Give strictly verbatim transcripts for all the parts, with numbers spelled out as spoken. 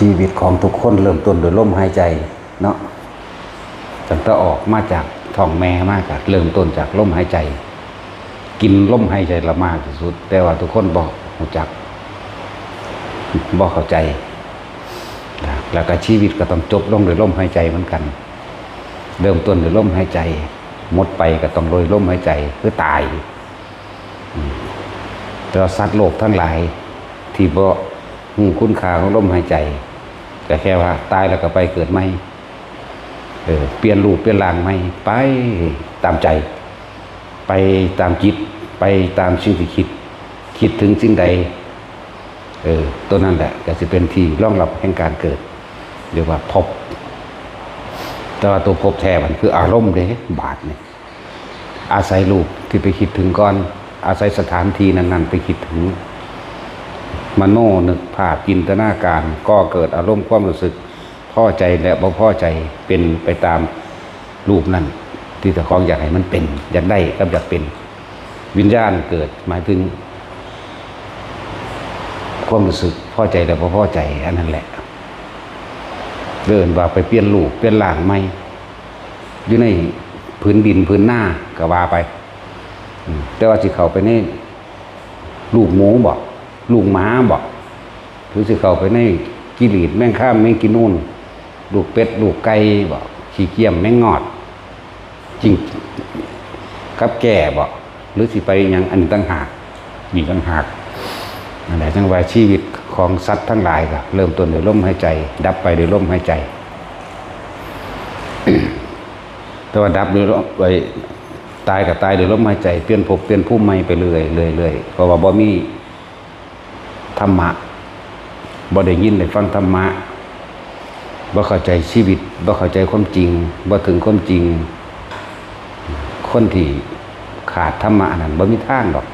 ชีวิตของทุกคนเริ่มต้นด้วยลมหายใจเนาะ ตั้งแต่ออกมาจากท้องแม่มาก็เริ่มต้นจากลมหายใจ กินลมหายใจละมากที่สุด แต่ว่าทุกคนบ่รู้จัก บ่เข้าใจ แล้วก็ชีวิตก็ต้องจบลงด้วยลมหายใจเหมือนกัน เริ่มต้นด้วยลมหายใจ หมดไปก็ต้องโดยลมหายใจ คือตาย แต่ว่าสัตว์โลกทั้งหลายที่บ่รู้คุณค่าของลมหายใจ ก็แค่ว่าตายแล้วก็ไปเกิดใหม่ เออ เปลี่ยนรูปเปลี่ยนร่างใหม่ ไปตามใจ ไปตามจิต ไปตามสิ่งที่คิด คิดถึงสิ่งใด เออ ตัวนั้นแหละก็สิเป็นที่รองรับแห่งการเกิด เรียกว่าภพ แต่ว่าตัวภพแท้มันคืออารมณ์เด้ บาดนี่ อาศัยรูปที่ไปคิดถึงก่อน อาศัยสถานที่นั้นๆไปคิดถึง มโนนึกภาพจินตนาการ ก่อเกิดอารมณ์ความรู้สึก พอใจและบ่พอใจ เป็นไปตามรูปนั้น ที่เจ้าของอยากให้มันเป็น อยากได้กับอยากเป็น วิญญาณเกิด หมายถึง ความรู้สึกพอใจและบ่พอใจ อันนั้นแหละ เอิ้นว่าไปเปลี่ยนรูปเปลี่ยนร่างใหม่ อยู่ในผืนดินผืนนาก็ว่าไป อืม แต่ว่าสิเข้าไปในรูปหมูบ่ รูปหมาบ่ หรือสิเข้าไปในขี้หลีดแมงคามแมงกินนูน รูปเป็ดรูปไก่บ่ ขี้เกียมแมงงอด จริง กับแก่บ่ หรือสิไปหยัง อันนี้ต่างหาก นี่ต่างหาก นั่นแหละ จั่งว่าชีวิตของสัตว์ทั้งหลายก็เริ่มต้นด้วยลมหายใจ ดับไปด้วยลมหายใจ แต่ว่าดับด้วยลม ไอ้ ตายก็ตายด้วยลมหายใจ เปลี่ยนภพเปลี่ยนภูมิใหม่ไปเรื่อยๆๆ เพราะว่าบ่มีธรรมะ บ่ได้ยินได้ฟังธรรมะ บ่เข้าใจชีวิต บ่เข้าใจความจริง บ่ถึงความจริง คนที่ขาดธรรมะนั้นบ่มีทางดอก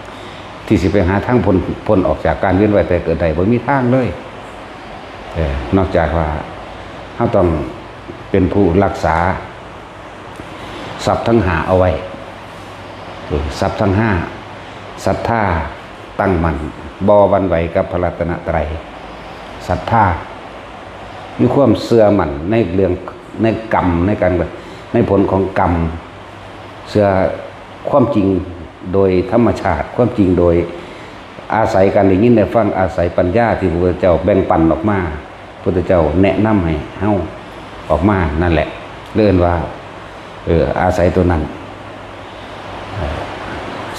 ที่สิไปหาทางพ้น พ้นออกจากการเวียนว่ายตายเกิดได้ บ่มีทางเลย เออ นอกจากว่าเราต้องเป็นผู้รักษาทรัพย์ทั้งห้าเอาไว้ เออ ทรัพย์ทั้งห้า ศรัทธา ตั้งมั่น บ่หวั่นไหวกับพระรัตนตรัย ศรัทธา มีความเชื่อมั่นในเรื่อง ในกรรม ในการ ในผลของกรรม เชื่อความจริงโดยธรรมชาติ ความจริงโดยอาศัยการได้ยินได้ฟัง อาศัยปัญญาที่พระพุทธเจ้าแบ่งปันออกมา พุทธเจ้าแนะนำให้เฮาออกมานั่นแหละ เรียกว่า เออ อาศัยตัวนั้น เออ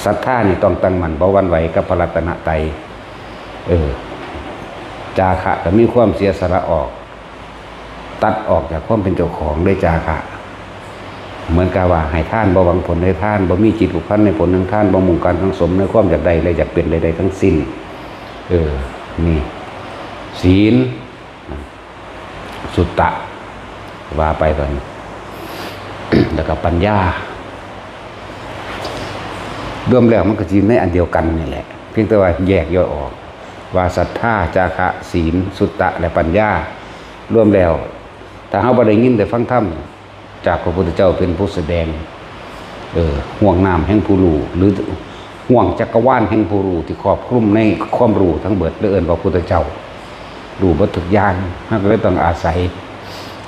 ศรัทธานี่ต้องตั้งมั่น บ่หวั่นไหวกับพระรัตนตรัย เออ จาคะก็มีความเสียสละออก ตัดออกจากความเป็นเจ้าของด้วยจาคะ เหมือนกับว่าให้ทานบ่หวังผลในทาน บ่มีจิตผูกพันในผลแห่งทาน บ่มุ่งการสังสมในความอยากได้และอยากเป็นใดๆทั้งสิ้น เออ นี่ ศีล สุตตะ ว่าไปก่อน แล้วก็ปัญญา รวมแล้วมันก็สิในอันเดียวกันนี่แหละ เพียงแต่ว่าแยกย่อยออก ว่าศรัทธา จาคะ ศีล สุตตะ และปัญญา รวมแล้ว ถ้าเราบ่ได้ยินได้ฟังธรรมจากพระพุทธเจ้าเป็นผู้แสดง เออ ห่วงน้ำแห่งผู้รู้ หรือห่วงจักรวาลแห่งผู้รู้ที่ครอบคลุมในความรู้ทั้งเบิด เรียกว่าพุทธเจ้า รู้เบิดทุกอย่าง เราก็เลยต้องอาศัย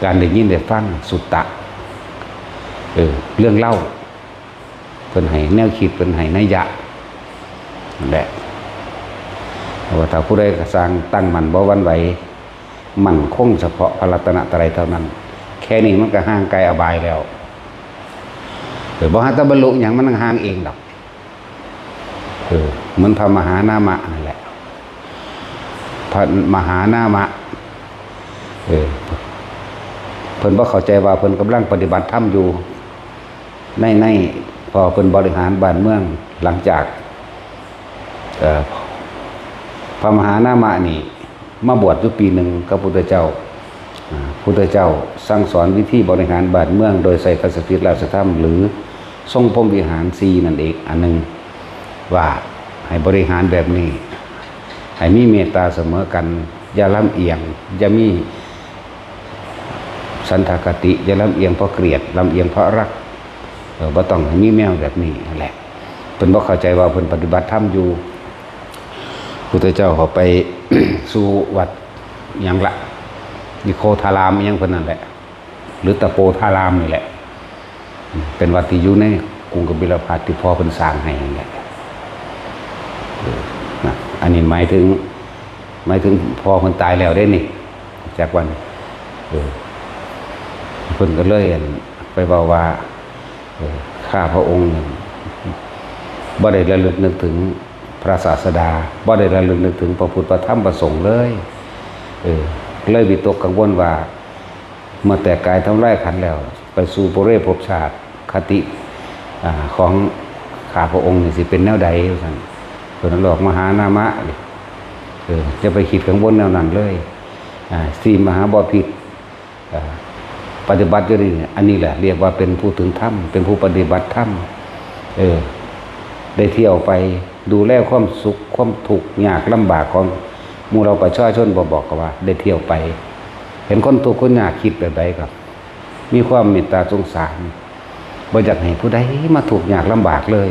การได้ยินได้ฟัง สุตตะ เออ เรื่องเล่า เพิ่นให้แนวคิด เพิ่นให้นัยยะ นั่นแหละ ว่าถ้าผู้ใดก็สร้างตั้งมั่นบ่หวั่นไหว มั่นคงเฉพาะพระรัตนตรัยเท่านั้น แค่นี้มันก็ห่างไกลอบายแล้ว เออ บ่หาแต่บรรลุหยัง มันห่างเองดอก เออ เหมือนพระมหานามะนั่นแหละ พระมหานามะ เออ เพิ่นบ่เข้าใจว่าเพิ่นกำลังปฏิบัติธรรมอยู่ ใน ใน พอเพิ่นบริหารบ้านเมือง หลังจาก เอ่อ พระมหานามะนี่มาบวชอยู่ปีหนึ่งกับพุทธเจ้า อ่า พุทธเจ้าสั่งสอนวิธีบริหารบ้านเมืองโดยใช้กษัตริย์ราชธรรม หรือทรงพรหมวิหารสี่นั่นเอง อันหนึ่ง ว่าให้บริหารแบบนี้ ให้มีเมตตาเสมอกัน อย่าลำเอียง อย่ามีฉันทคติ อย่าลำเอียงเพราะเกลียด ลำเอียงเพราะรัก เออ บ่ต้องให้มีแนวแบบนี้นั่นแหละ เพิ่นบ่เข้าใจว่าเพิ่นปฏิบัติธรรมอยู่ พุทธเจ้าเขาไป สู่วัดหยังละ นิโคธารามอิหยังเพิ่นนั่นแหละ หรือตะโปธารามนี่แหละ เป็นวัดที่อยู่ในกรุงกบิลพัสดุ์ที่พ่อเพิ่นสร้างให้นั่นแหละ เออ นะ อันนี้หมายถึง หมายถึงพ่อเพิ่นตายแล้วเด้นี่ จากวัน เออ เพิ่นก็เลยอั่นไปเว้าว่า เออ ข้าพระองค์นี่บ่ได้ระลึกนึกถึงพระศาสดา บ่ได้ระลึกนึกถึงพระพุทธพระธรรมพระสงฆ์เลย เออ เลยวิตกกังวลว่า เมื่อแตกกายทำลายขันธ์แล้ว ไปสู่ปเรภพชาติ คติ อ่า ของข้าพระองค์นี่สิเป็นแนวใดว่าซั่น เพิ่นเรียกมหานามะ เออ จะไปคิดกังวลแนวนั้นเลย อ่า สี่มหาบพิตร อ่า ปฏิบัติอยู่นี่ อันนี้แหละเรียกว่าเป็นผู้ถึงธรรม เป็นผู้ปฏิบัติธรรม เออ ได้เที่ยวไปดูแลความสุขความทุกข์ยากลำบากของหมู่เราประชาชน บ่บอกก็ว่าได้เที่ยวไป เห็นคนทุกข์คนยากคิดแบบใดก็มีความเมตตาสงสาร บ่อยากให้ผู้ใดมาทุกข์ยากลำบากเลย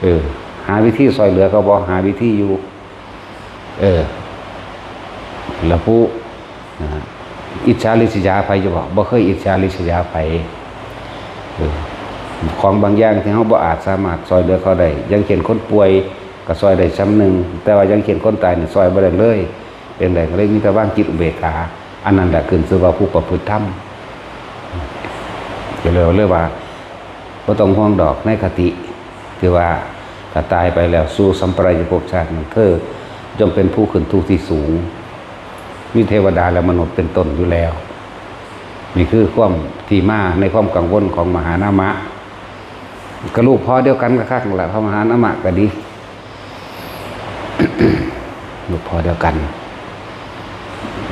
เออ หาวิธีช่วยเหลือเขาบ่ หาวิธีอยู่ เออ แล้วผู้ นะฮะ อิจฉาริษยาใผอยู่บ่ บ่เคยอิจฉาริษยาใผ เออ ของบางอย่างที่เราบ่อาจสามารถช่วยเหลือเขาได้ อย่างเช่นคนป่วยก็ช่วยได้ส่ำหนึ่ง แต่ว่าอย่างเช่นคนตายนี่ช่วยบ่ได้เลย เป็นไดก็เลยมีแต่วางจิตอุเบกขา อันนั้นแหละขึ้นชื่อว่าผู้ประพฤติธรรม ก็เลยเรียกว่า บ่ต้องห่วงดอกในคติ ที่ว่าถ้าตายไปแล้วสู่สัมปรายภพชาตินั้น เธอย่อมเป็นผู้ขึ้นทุกข์ที่สูง มีเทวดาและมนุษย์เป็นต้นอยู่แล้ว นี่คือความที่มาในความกังวลของมหานามะ ก็ลูกพ่อเดียวกันก็คักนั่นแหละ พระมหานามะก็ดี ลูกพ่อเดียวกัน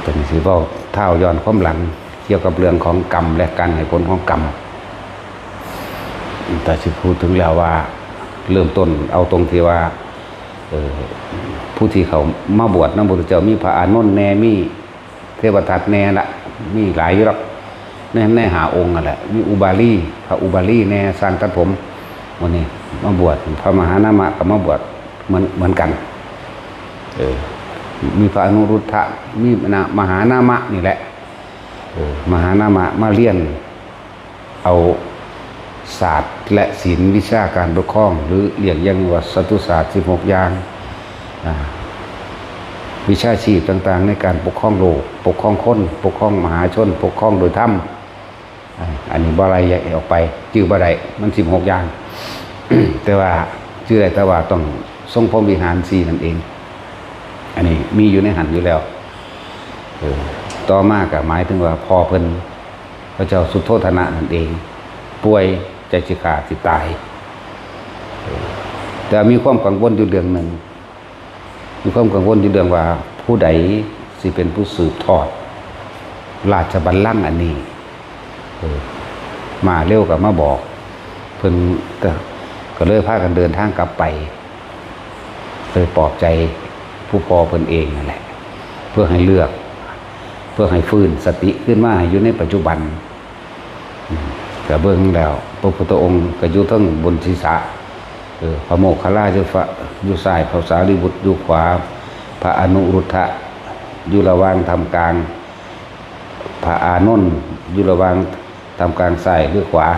ตอนนี้สิเว้าท้าวย้อนความหลัง เกี่ยวกับเรื่องของกรรมและการให้ผลของกรรม แต่สิพูดถึงแล้วว่า เริ่มต้นเอาตรงที่ว่า เอ่อ ผู้ที่เขามาบวชนำพระพุทธเจ้า มีพระอานนท์แน่ มีเทวทัตแน่ละ มีหลายอยู่หรอก ใน ในห้าองค์นั่นแหละ มีอุบาลี พระอุบาลีแน่ ช่างตัดผม วันนี้มาบวช พระมหานามะก็มาบวชเหมือน เหมือนกัน เออ มีพระอนุรุทธะ มีนะ มหานามะนี่แหละ เออ มหานามะมาเรียนเอาศาสตร์และศิลป์ วิชาการปกครอง หรือเรียกอย่างว่าจตุศาสตร์สิบหกอย่าง อ่า วิชาชีพต่างๆ ในการปกครองโลก ปกครองคน ปกครองมหาชน ปกครองโดยธรรม อ่า อันนี้บ่ไล่ออกไป จื่อบ่ได้ มันสิบหกอย่าง แต่ว่าจื่อได้ แต่ว่าต้องทรงพรหมวิหารสี่นั่นเอง อันนี้มีอยู่ในหั้นอยู่แล้ว เออ ต่อมาก็หมายถึงว่าพ่อเพิ่น พระเจ้าสุโธทนะนั่นเอง ป่วยใจสิขาดสิตาย เออ แต่มีความกังวลอยู่เรื่องหนึ่ง มีความกังวลอยู่เรื่องว่าผู้ใดสิเป็นผู้สืบทอดราชบัลลังก์อันนี้ เออ มาเร็วก็มาบอก เพิ่นก็ ก็เลยพากันเดินทางกลับไป เลยปลอบใจผู้พ่อเพิ่นเองนั่นแหละ เพื่อให้เลือก เพื่อให้ฟื้นสติขึ้นมาให้อยู่ในปัจจุบัน อืม ก็เบิ่งแล้ว พระพุทธองค์ก็อยู่เทิงบนศีรษะ เออ พระโมคคัลลาอยู่ฝะ อยู่ซ้าย พระสารีบุตรอยู่ขวา พระอนุรุทธะอยู่ระหว่างท่ามกลาง พระอานนท์อยู่ระหว่างท่ามกลางซ้ายหรือขวา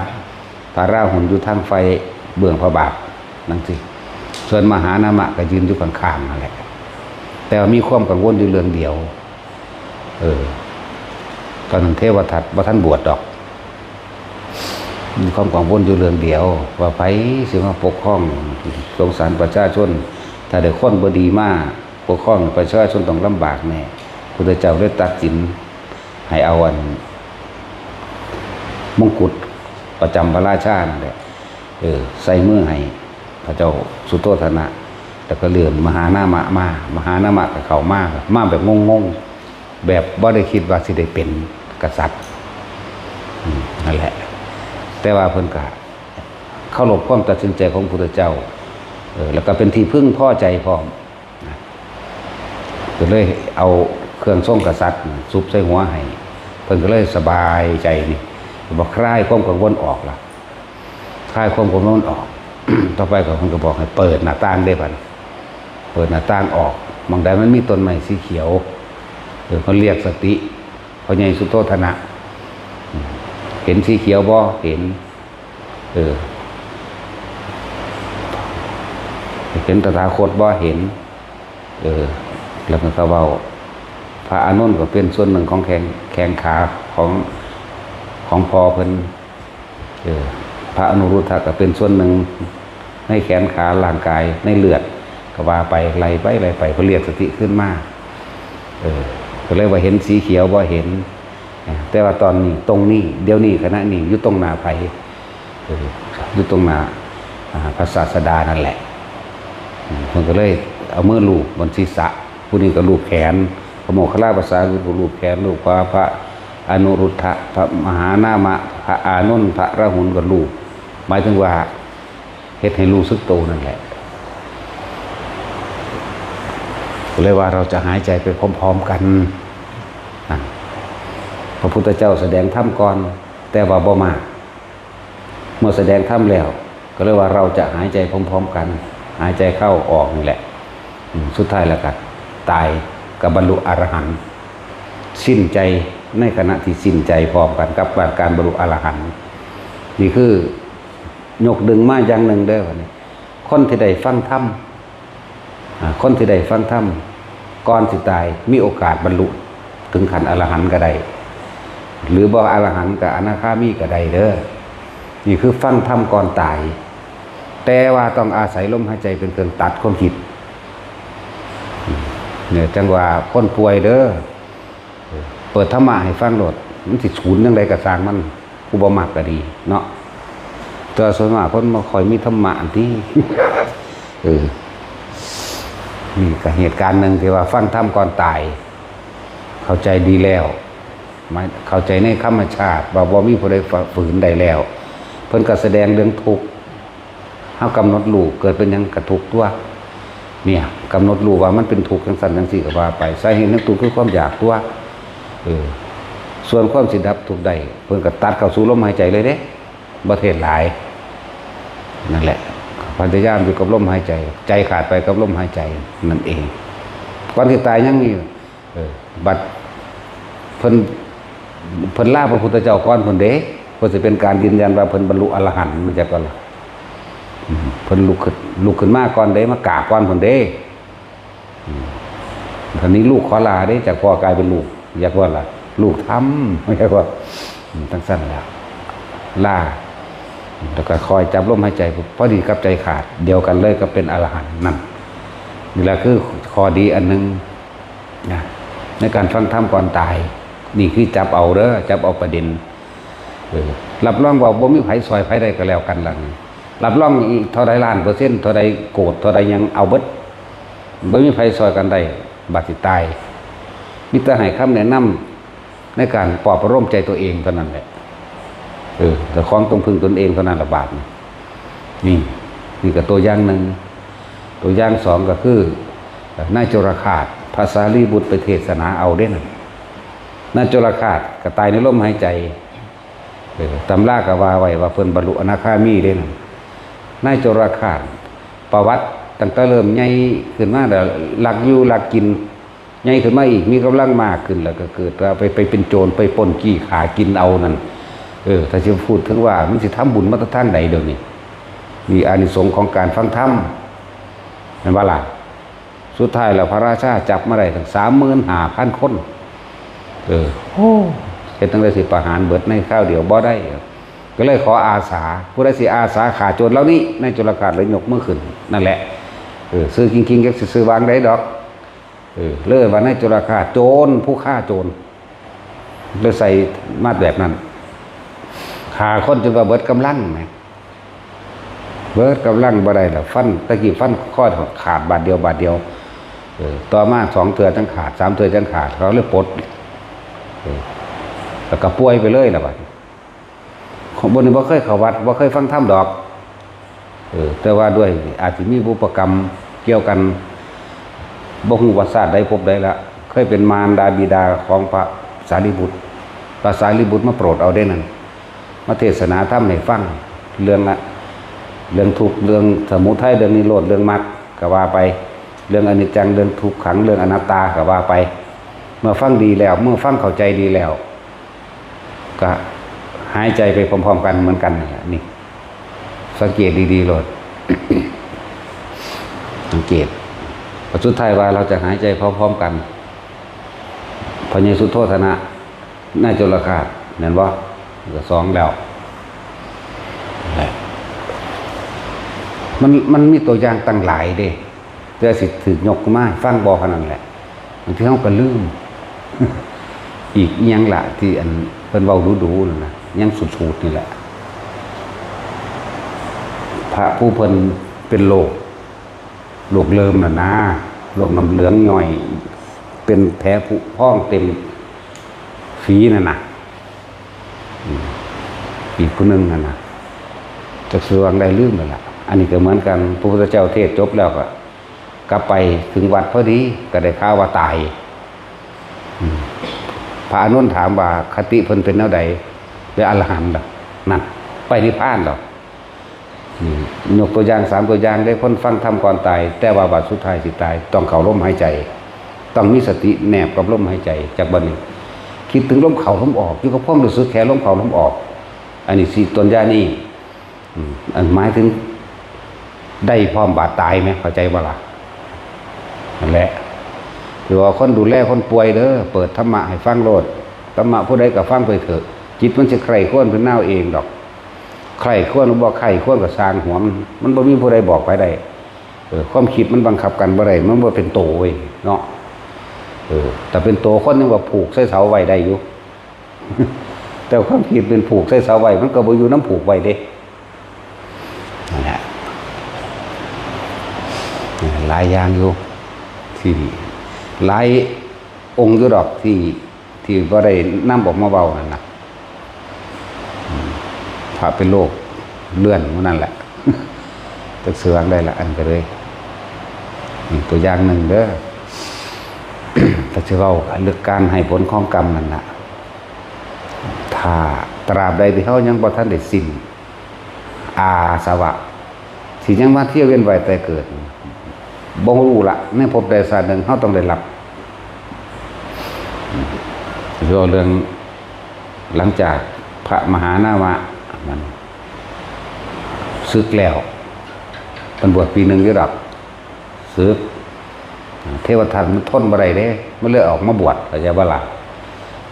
พระราหุลอยู่ทางฝ่ายเบื้องพระบาทนั่นสิ ส่วนมหานามะก็ยืนอยู่ข้างๆนั่นแหละ แต่ว่ามีความกังวลอยู่เรื่องเดียว เออ ตอนนั้นเทวทัตบ่ทันบวชดอก มีความกังวลอยู่เรื่องเดียว ว่าไผสิมาปกครอง สงสารประชาชน ถ้าได้คนบ่ดีมาปกครอง ประชาชนต้องลำบากแน่ พุทธเจ้าเลยตัดสินให้เอาอัน มงกุฎประจำพระราชานั่นแหละ เออ ใส่มือให้พระเจ้าสุโธทนะ แล้วก็เลื่อนมหานามะมา มหานามะก็เข้ามา มาแบบงงๆ แบบบ่ได้คิดว่าสิได้เป็นกษัตริย์ อืม นั่นแหละ แต่ว่าเพิ่นก็เคารพความตัดสินใจของพระพุทธเจ้า เออ แล้วก็เป็นที่พึงพอใจพร้อม นะ ก็เลยเอาเครื่องทรงกษัตริย์ซุบใส่หัวให้ เพิ่นก็เลยสบายใจนี่ บ่คลายความกังวลออกล่ะ คลายความกังวลออก ต่อไปก็เพิ่นก็บอกให้เปิดหน้าต่างเด้บัดนี้ เปิดหน้าต่างออก หม่องใดมันมีต้นไม้สีเขียว เออ เพิ่นเรียกสติ พ พ่อใหญ่สุโธทนะ เห็นสีเขียวบ่ เห็น เออ เห็นตถาคตบ่ เห็น เออ แล้วมันก็เว้า พระอานนท์ก็เป็นส่วนหนึ่งของแขน แขนขาของ ของพ่อเพิ่น เออ พระอนุรุทธะก็เป็นส่วนหนึ่งในแขนขาร่างกายในเลือด ก็ว่าไปไล่ไปไล่ไป เพิ่นเรียกสติขึ้นมา เออ ก็เลยว่าเห็นสีเขียวบ่ เห็น แต่ว่าตอนนี้ตรงนี้เดี๋ยวนี้ขณะนี้อยู่ตรงหน้าไผ เออ อยู่ตรงหน้า อ่า พระศาสดานั่นแหละ อืม เพิ่นก็เลยเอามือลูบบนศีรษะ ผู้นี้ก็ลูบแขน พระโมคคัลลาภาษาคือลูบแขน ลูบขวา พระอนุรุทธะ พระมหานามะ พระอานนท์ พระราหุลก็ลูบ หมายถึงว่าเฮ็ดให้รู้สึกโตนั่นแหละ ก็เลยว่าเราจะหายใจไปพร้อมๆกัน อ่ะ พระพุทธเจ้าแสดงธรรมก่อน แต่ว่าบ่มาก เมื่อแสดงธรรมแล้ว ก็เลยว่าเราจะหายใจพร้อมๆกัน หายใจเข้าออกนี่แหละ อืม สุดท้ายแล้วก็ตาย ก็บรรลุอรหันต์ สิ้นใจในขณะที่สิ้นใจพร้อมกันกับการบรรลุอรหันต์ นี่คือยกดึงมาอย่างหนึ่งเด้อ บัดนี้ คนที่ได้ฟังธรรม อ่า คนที่ได้ฟังธรรมก่อนสิตายมีโอกาสบรรลุถึงขั้นอรหันต์ก็ได้ หรือบ่อรหันต์ก็อนาคามีก็ได้เด้อ นี่คือฟังธรรมก่อนตาย แต่ว่าต้องอาศัยลมหายใจเป็นเครื่องตัดความคิด เนี่ย จั่งว่าคนป่วยเด้อ เปิดธรรมะให้ฟังโลด มันสิศูนย์จั่งใดก็ซ่างมัน ผู้บ่มักก็ดีเนาะ แต่ส่วนมากเพิ่นบ่ค่อยมีธรรมะอันที่ เออ นี่ก็เหตุการณ์หนึ่งที่ว่าฟังธรรมก่อนตาย เข้าใจดีแล้ว หมาย เข้าใจในธรรมชาติว่าบ่มีผู้ใดฝ่าฝืนได้แล้ว เพิ่นก็แสดงเรื่องทุกข์ เฮากำหนดรู้ เกิดเป็นหยังก็ทุกข์ตั๊ว เนี่ย กำหนดรู้ว่ามันเป็นทุกข์จั่งซั้นจั่งซี้ก็ว่าไป สาเหตุแห่งทุกข์คือความอยากตั๊ว เออ ส่วนความสิดับทุกข์ได้ เพิ่นก็ตัดเข้าสู่ลมหายใจเลยเด้ บ่เทศน์หลาย นั่นแหละ พยายามอยู่กับลมหายใจ ใจขาดไปกับลมหายใจนั่นเอง ก่อนสิตายยังมี เออ บัดเพิ่น เพิ่นลาพระพุทธเจ้าก่อนพุ้นเด้ เพิ่นสิเป็นการยืนยันว่าเพิ่นบรรลุอรหันต์ แม่นจักบ่ล่ะ อืม เพิ่นลุกขึ้น ลุกขึ้นมาก่อนเด้ มากราบก่อนพุ้นเด้ อืม ทีนี้ลูกขอลาเด้ จากพ่อกลายเป็นลูก อยากว่าล่ะ ลูกธรรม อยากว่า อืม จั่งซั้นแหละ ลา แล้วก็คอยจับลมหายใจ พอดีกับใจขาด เดียวกันเลยกับเป็นอรหันต์นั่น นี่แหละคือข้อดีอันหนึ่งนะ ในการฟังธรรมก่อนตาย นี่คือจับเอาเด้อ จับเอาประเด็น เออ รับรองว่าบ่มีไผซอยไผได้ก็แล้วกันล่ะนี่ รับรองอีกเท่าใดล้านเปอร์เซ็นต์ เท่าใดโกด เท่าใดหยังเอาเบิด บ่มีไผซอยกันได้ บาดสิตาย มีแต่ให้คำแนะนำในการปลอบประโลมใจตัวเองเท่านั้นแหละ เออ เจ้าของต้องพึ่งตนเองเท่านั้นละบาดนี่ นี่ นี่ก็ตัวอย่างหนึ่ง ตัวอย่างสองก็คือ นายจุลฆาส พระสารีบุตรไปเทศนาเอาเด้นั่น นายจุลฆาสก็ตายในลมหายใจ เออ ตำราก็ว่าไว้ว่าเพิ่นบรรลุอนาคามีเด้นั่น นายจุลฆาส ประวัติตั้งแต่เริ่มใหญ่ขึ้นมาแล้ว ลักอยู่ลักกิน ใหญ่ขึ้นมาอีก มีกำลังมากขึ้น แล้วก็เกิดว่าไป ไปเป็นโจร ไปปล้นจี้ฆ่ากินเอานั่น เออ ถ้าสิพูดถึงว่ามันสิทำบุญมาแต่ทางใดเดี๋ยวนี้ มีอานิสงส์ของการฟังธรรม แม่นบ่ล่ะ สุดท้ายแล้วพระราชาจับมาได้ตั้ง สามหมื่นห้าพัน คน เออ โอ้ เฮ็ดจั่งใดสิประหารเบิดในคราวเดียวบ่ได้ ก็เลยขออาสา ผู้ใดสิอาสาฆ่าโจรเหล่านี้ นายจุลฆาสเลยยกมือขึ้น นั่นแหละ เออ ซื่อจริงๆ จักสิซื่อวางใดดอก เออ เลยว่านายจุลฆาส โจร ผู้ฆ่าโจร เลยใส่มาดแบบนั้น ฆ่าคนจนว่าเบิดกำลังแหม เบิดกำลังบ่ได้แล้ว ฟัน ตะกี้ฟันคอขาดบาดเดียว บาดเดียว เออ ต่อมาสองเทื่อจั่งขาด สามเทื่อจั่งขาด เขาเลยปลด เออ แล้วก็ป่วยไปเลยล่ะบัดนี้ ของบ่นี่บ่เคยเข้าวัด บ่เคยฟังธรรมดอก เออ แต่ว่าด้วยอาจสิมีบุพกรรมเกี่ยวกัน บ่ฮู้ว่าชาติใดภพใดละ เคยเป็นมารดาบิดาของพระสารีบุตร พระสารีบุตรมาโปรดเอาเด้นั่น มาเทศนาธรรมให้ฟัง เรื่องอะ เรื่องทุกข์ เรื่องสมุทัย เรื่องนิโรธ เรื่องมรรค ก็ว่าไป เรื่องอนิจจัง เรื่องทุกขัง เรื่องอนัตตา ก็ว่าไป เมื่อฟังดีแล้ว เมื่อฟังเข้าใจดีแล้ว ก็หายใจไปพร้อมๆกันเหมือนกันนั่นแหละ นี่ สังเกตดีๆโลด สังเกต สุดท้ายว่าเราจะหายใจพร้อมๆกัน พระเยซูโทษนะ นายจุลคาส แม่นบ่ ก็สองแล้ว มัน มันมีตัวอย่างตั้งหลายเด้ แต่สิถืกยกมาฟังบ่เท่านั้นแหละ บางทีเราก็ลืม อีกอิหยังล่ะ ที่อันเพิ่นเว้าดูๆนั่นนะ ยังสูดๆนี่แหละ พระผู้เพิ่นเป็นโรค โรคเริมน่ะนะ โรคน้ำเหลืองย่อย เป็นแผลผุพองเต็มฝีนั่นน่ะ อืม อีกผู้หนึ่งนั่นน่ะ จักสิว่าจั่งใด ลืมแล้วล่ะ อันนี้ก็เหมือนกัน พระพุทธเจ้าเทศน์จบแล้วก็ กลับไปถึงวัดพอดี ก็ได้ข่าวว่าตาย อืม พระอานนท์ถามว่าคติเพิ่นเป็นแนวใด เป็นอรหันต์เหรอ นั่น ไปนิพพานเหรอ อืม ยกตัวอย่างสามตัวอย่างเด้ คนฟังธรรมก่อนตาย แต่ว่าบัดสุดท้ายสิตาย ต้องเข้าลมหายใจ ต้องมีสติแนบกับลมหายใจ จากบัดนี้ คิดถึงลมเข้าลมออก อยู่กับความรู้สึกแค่ลมเข้าลมออก อันนี้สิต้นยานี่ อืม อันหมายถึง ได้พร้อมบาดตายไหม เข้าใจบ่ล่ะ นั่นแหละ คือว่าคนดูแลคนป่วยเด้อ เปิดธรรมะให้ฟังโลด ธรรมะผู้ใดก็ฟังไปเถอะ จิตมันสิใคร่ครวญเป็นแนวเองดอก ใคร่ครวญบ่ใคร่ครวญก็ซ่างหัวมัน มันบ่มีผู้ใดบอกไปได้ เออ ความคิดมันบังคับกันบ่ได้ มันบ่เป็นโตเว้ยเนาะ เออ แต่เป็นโตคนยังว่าผูกใส่เสาไว้ได้อยู่ แต่ความคิดเป็นผูกใส่เสาไว้ มันก็บ่อยู่นำผูกไว้เด้ นั่นแหละ หลายอย่างอยู่ ที่หลายองค์อยู่ดอกที่ ที่บ่ได้นำออกมาเว้านั่นน่ะ อืม พระเป็นโรคเลื่อนหมู่นั่นแหละ จักสิว่าจั่งใดล่ะ อันก็เลย นี่ตัวอย่างหนึ่งเด้อ ก็สิเว้าเรื่องการให้ผลของกรรมนั่นน่ะ ถ้าตราบใดที่เฮายังบ่ทันได้สิ้น อาสวะ สิยังมาเที่ยวเวียนว่ายตายเกิด บ่ฮู้ละ ในภพใดชาติหนึ่งเฮาต้องได้รับ เรื่อง หลังจากพระมหานามะมันสึกแล้ว เพิ่นบวชปีหนึ่งอยู่ดอก สึก เทวทัตมันทนบ่ได้เด้ มันเลยออกมาบวช เข้าใจบ่ล่ะ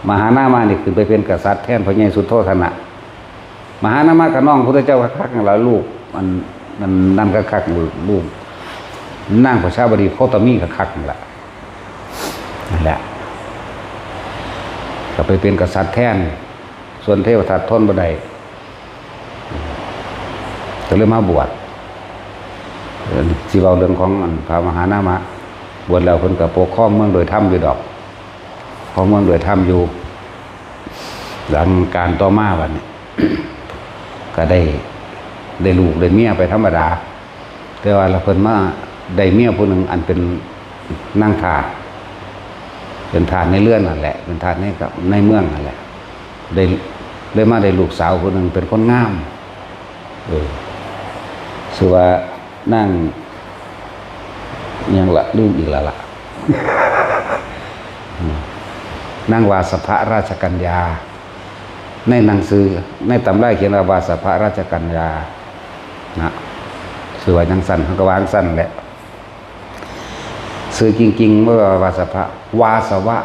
มหานามะนี่ขึ้นไปเป็นกษัตริย์แทนพระเยซูโธทนะ มหานามะก็น้องพุทธเจ้าคักๆนั่นล่ะ ลูก อัน อันนั่นคักๆ ลูก ลูก นางประชาบดีโคตมีคักๆนั่นล่ะ นั่นแหละ ก็ไปเป็นกษัตริย์แทน ส่วนเทวทัตทนบ่ได้ ก็เลยมาบวช สิเว้าเรื่องของอันพระมหานามะ บวชแล้วเพิ่นก็ปกครองเมืองโดยธรรมอยู่ดอก ปกครองเมืองโดยธรรมอยู่ หลังกาลต่อมาบัดนี้ ก็ได้ ได้ลูกได้เมียไปธรรมดา แต่ว่าละเพิ่นมาได้เมียผู้หนึ่งอันเป็นนางทาส เป็นทาสในเรือนนั่นแหละ เป็นทาสในกับในเมืองนั่นแหละ ได้ ได้มาได้ลูกสาวผู้หนึ่งเป็นคนงาม เออ ชื่อว่านาง หยังละ ลืมอีกแล้วล่ะ อืม นางวาสภะราชกัญญา ในหนังสือ ในตำราเขียนว่าวาสภะราชกัญญา นะ ชื่อว่าจั่งซั่น เฮาก็ว่าจั่งซั่นแหละ ชื่อจริงๆ บ่ว่าวาสภะ วาสวะ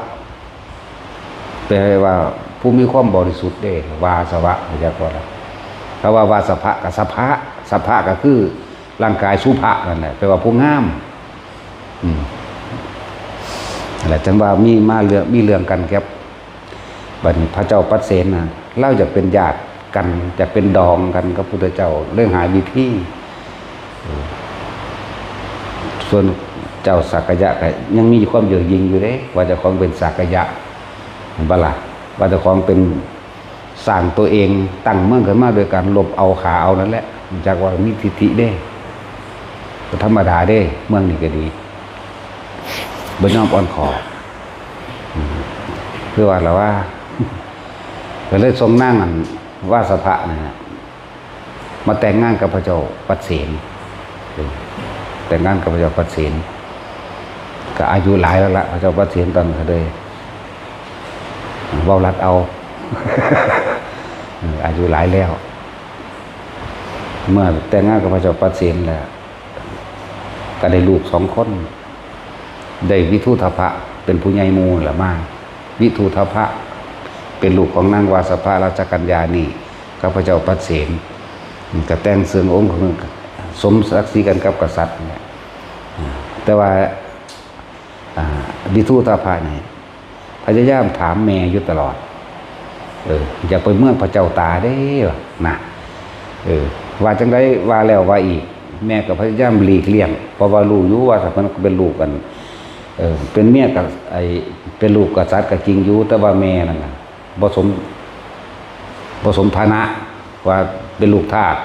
แปลว่าผู้มีความบริสุทธิ์เด้ วาสวะ รู้จักบ่ล่ะ คำว่าวาสภะกับสภะ สภะก็คือร่างกาย สุภะนั่นแหละ แปลว่าผู้งาม อืม นั่นแหละ จั่งว่ามีมาเรื่อง มีเรื่องกันครับ บัดนี้พระเจ้าปัดเสนน่ะ ลาวอยากเป็นญาติกัน อยากเป็นดองกันกับพุทธเจ้า เลยหาวิธี เออ ส่วนเจ้าสักกะยะก็ยังมีความเย่อหยิ่งอยู่เด้ ว่าเจ้าของเป็นสักกะยะ เห็นบ่ล่ะ ว่าเจ้าของเป็น สร้างตัวเอง ตั้งเมืองขึ้นมาโดยการลบเอาฆ่าเอานั่นแหละ จักว่ามีทิฐิเด้ ก็ธรรมดาเด้ เมืองนี้ก็ดี บ่ยอมอ่อนข้อ อืม คือว่าล่ะว่า ก็เลยส่งนางอันวาสภะนะฮะ มาแต่งงานกับพระเจ้าปัดเสน เออ แต่งงานกับพระเจ้าปัดเสน ก็อายุหลายแล้วละ พระเจ้าปัดเสนตอนนั้นก็เลย เว้าลัดเอา เออ อายุหลายแล้ว เมื่อแต่งงานกับพระเจ้าปัดเสนแล้ว ก็ได้ลูกสองคน ได้วิทูธพะเป็นผู้ใหญ่หมู่ละมา วิทูธพะเป็นลูกของนางวาสภาราชกัญญานี่กับพระเจ้าปัดเสน ก็แต่งเซิ่งองค์สมศักดิ์ศรีกันกับกษัตริย์เนี่ย แต่ว่า อ่า วิทูธพะนี่พยายามถามแม่อยู่ตลอด เออ อยากไปเมืองพระเจ้าตาเด้นะ เออ ว่าจังได๋ว่าแล้วว่าอีก แม่ก็พยายามหลีกเลี่ยง เพราะว่ารู้อยู่ว่าถ้ามันเป็นลูกกัน เออ เป็นเมียกับไอ้ เป็นลูกกษัตริย์ก็จริงอยู่ แต่ว่าแม่นั่นน่ะบ่สม บ่สมฐานะ ว่าเป็นลูกทาส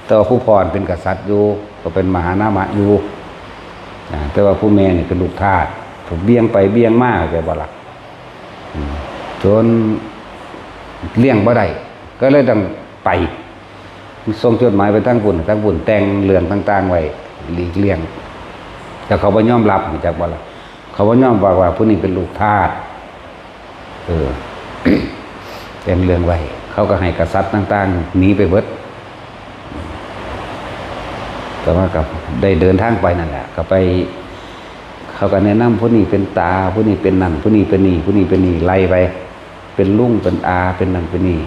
แต่ว่าผู้พ่อเป็นกษัตริย์อยู่ ก็เป็นมหานามะอยู่ อ่า แต่ว่าผู้แม่นี่เป็นลูกทาส เบี่ยงไปเบี่ยงมา เข้าใจบ่ล่ะ อืม จนเลี่ยงบ่ได้ ก็เลยต้องไป ส่งจดหมายไปทางพุ้น ทางพุ้นแต่งเรื่องต่างๆไว้ หลีกเลี่ยง แต่เขาบ่ยอมรับ รู้จักบ่ล่ะ เขาบ่ยอมรับว่าผู้นี้เป็นลูกทาส เออ แต่งเรื่องไว้ เขาก็ให้กษัตริย์ต่างๆหนีไปเบิด แต่ว่าก็ได้เดินทางไปนั่นแหละ ก็ไป เขาก็แนะนำผู้นี้เป็นตา ผู้นี้เป็นนั่น ผู้นี้เป็นนี่ ผู้นี้เป็นนี่ ไล่ไป เป็นลุง เป็นอา เป็นนั่น เป็นนี่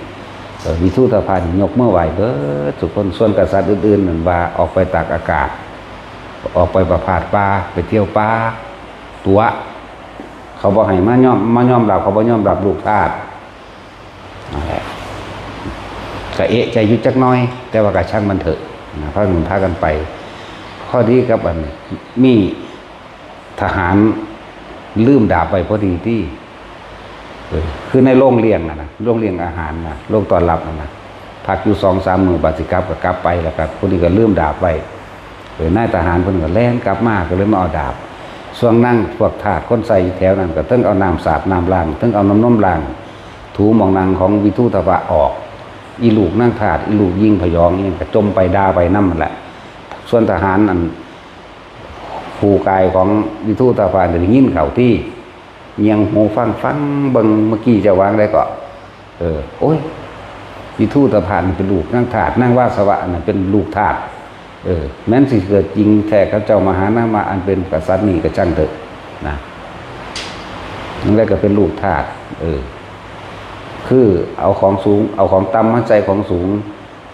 เอ่อ วิทูธพะนี่ยกมือไหว้เบิดทุกคน ส่วนกษัตริย์อื่นๆนั่นว่าออกไปตากอากาศ ออกไปประพาสป่า ไปเที่ยวป่า ตั๋ว เขาบ่ให้มายอม มายอมรับ เขาบ่ยอมรับลูกทาส นั่นแหละ ก็เอะใจอยู่จักหน่อย แต่ว่าก็ช่างมันเถอะนะ พากัน พากันไป พอดีกับอัน มีทหารลืมดาบไว้พอดีที่ เออ คือในโรงเลี้ยงน่ะนะ โรงเลี้ยงอาหารน่ะ โรงต้อนรับน่ะนะ พักอยู่สองสามมื้อ บัดสิกลับก็กลับไป แล้วก็ผู้นี้ก็ลืมดาบไว้ เออ นายทหารเพิ่นก็แล่นกลับมา ก็เลยมาเอาดาบ ส่วนนางพวกทาสคนใส่แถวนั้นก็เทิงเอาน้ำสาดน้ำล้าง เทิงเอาน้ำนมล้าง ถูหม่องนั่งของวิทูธพะออก อีลูกนางทาส อีลูกหญิงพยองนี่ก็จ่มไปด่าไปนำนั่นแหละ ส่วนทหารอัน ผู้กายของวิทูธพะนี่ได้ยินเข้าที่ เงี่ยงหูฟัง ฟังเบิ่ง เมื่อกี้เจ้าว่าจั่งใด๋ก็ เออ โอ้ย วิทูธพะนี่เป็นลูกนางทาส นางวาสวะนั่นเป็นลูกทาส เออ แม้นสิเกิดจริงแท้กับเจ้ามหานามะอันเป็นกษัตริย์นี่ก็ช่างเถอะนะ นั่นแหละก็เป็นลูกทาส เออ คือเอาของสูง เอาของต่ำมาใส่ของสูง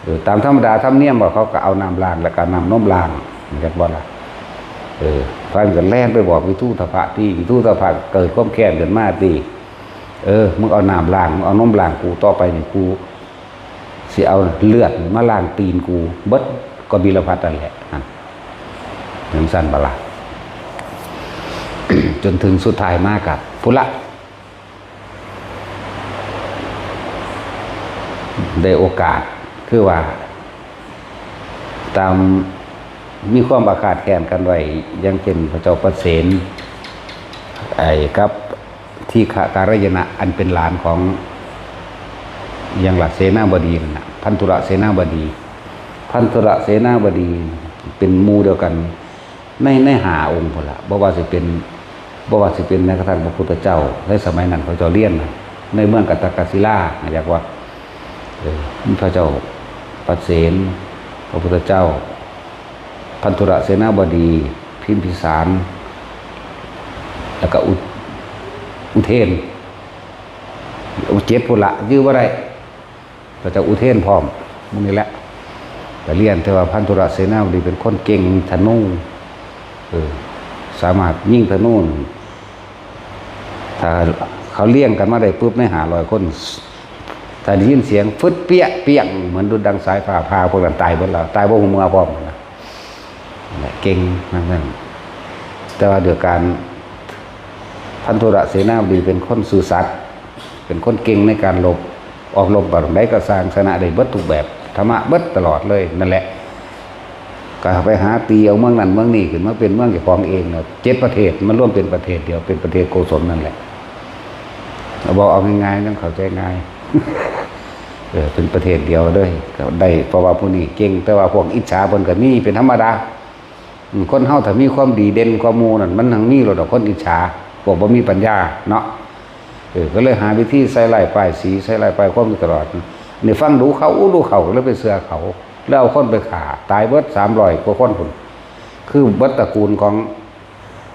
เออ ตามธรรมดาธรรมเนียมว่าเขาก็เอาน้ำล้างแล้วก็น้ำนมล้าง รู้จักบ่ล่ะ เออ พระก็แล่นไปบอกวิทูธพะที่ วิทูธพะเกิดความแค้นขึ้นมาที่ เออ มึงเอาน้ำล้าง มึงเอานมล้างกู ต่อไปนี่กูสิเอาเลือดมาล้างตีนกู เบิดกบิลพัสนั่นแหละ นั่น จั่งซั่นบ่ล่ะ จนถึงสุดท้ายมาก็พุ้นละ ได้โอกาส คือว่า ตาม มีความอาฆาตแค้นกันไว้ อย่างเช่นพระเจ้าประเสน ไอ้กับทีฆการยนะ อันเป็นหลานของ อย่างล่ะ เสนาบดีนั่นน่ะ พันธุรเสนาบดี พันธุรเสนาบดีเป็นหมู่เดียวกัน ใน ในห้าองค์พุ้นล่ะ บ่ว่าสิเป็น บ่ว่าสิเป็นแม้กระทั่งพระพุทธเจ้า ในสมัยนั้นเขาเจ้าเรียนน่ะ ในเมืองกัตตกศิลา อยากว่า เออ มีพระเจ้าประเสน พระพุทธเจ้า พันธุรเสนาบดี พิมพิสาร แล้วก็อุ อุเทน เจ็ดพุ้นละ จื่อบ่ได้ พระเจ้าอุเทนพร้อม หมู่นี้แหละ ก็เรียน แต่ว่าพันธุรเสนาบดีเป็นคนเก่งธนู เออ สามารถยิงธนู ถ้าเขาเรียงกันมาได้ปุ๊บ ในห้าร้อยคน ถ้าได้ยินเสียงฟึดเปี้ยะเปี้ยง เหมือนดุจดังสายฟ้าผ่า พวกนั้นตายเบิดแล้ว ตายบ่ฮู้เมือพร้อมนะ นั่นแหละ เก่งนั่นนั่น แต่ว่าด้วยการ พันธุรเสนาบดีเป็นคนซื่อสัตย์ เป็นคนเก่งในการรบ ออกรบแบบใดก็ซ่าง ชนะได้เบิดทุกแบบ ธรรมะเบิดตลอดเลย นั่นแหละ ก็ไปหาตีเอาเมืองนั้นเมืองนี้ขึ้นมาเป็นเมืองเจ้าของเองน่ะ เจ็ดประเทศ มารวมเป็นประเทศเดียว เป็นประเทศโกศลนั่นแหละ เอา บอกเอาง่ายๆ ต้องเข้าใจง่าย เออ เป็นประเทศเดียวเลย ก็ได้ เพราะว่าผู้นี้เก่ง แต่ว่าพวกอิจฉาเพิ่นก็มีเป็นธรรมดา อืม คนเฮาถ้ามีความดีเด่นกว่าหมู่นั่น มันหังมีโลดดอกคนอิจฉา พวกบ่มีปัญญาเนาะ เออ ก็เลยหาวิธีใส่ร้ายป้ายสี ใส่ร้ายป้ายความอยู่ตลอด นี่ฟังดูเขา ดูเขา ก็เลยไปเชื่อเขา แล้วเอาคนไปฆ่า ตายเบิดสามร้อยกว่าคนพุ้น คือเบิดตระกูลของ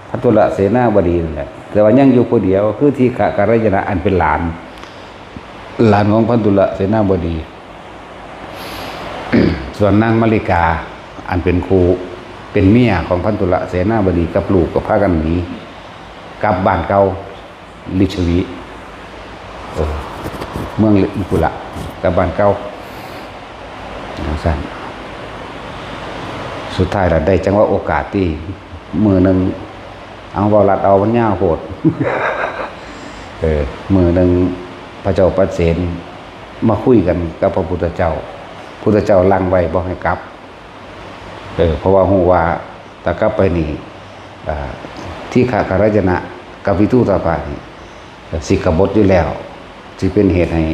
พันธุลเสนาบดีนั่นแหละ แต่ว่ายังอยู่ผู้เดียว คือทีฆะกัลยาณะ อันเป็นหลาน หลานของพันธุลเสนาบดี ส่วนนางมาริกา อันเป็นครู เป็นเมียของพันธุลเสนาบดี กับลูกก็พากันหนี กลับบ้านเก่า ลิชวี เออ เมืองลิกุละ กลับบ้านเก่า จั่งซั้น สุดท้ายละได้จังหวะโอกาสที่มื้อหนึ่ง เอา เว้าลัดเอา มันยาวโพด เออ มื้อหนึ่งพระเจ้าปเสนมาคุยกันกับพระพุทธเจ้า พุทธเจ้าลังไว้บ่ให้กลับ เออ เพราะว่าฮู้ว่าถ้ากลับไปนี่ อ่า ทีฆะกัลยาณะกับวิทูตภะนี่ สิกบฏอยู่แล้ว สิเป็นเหตุให้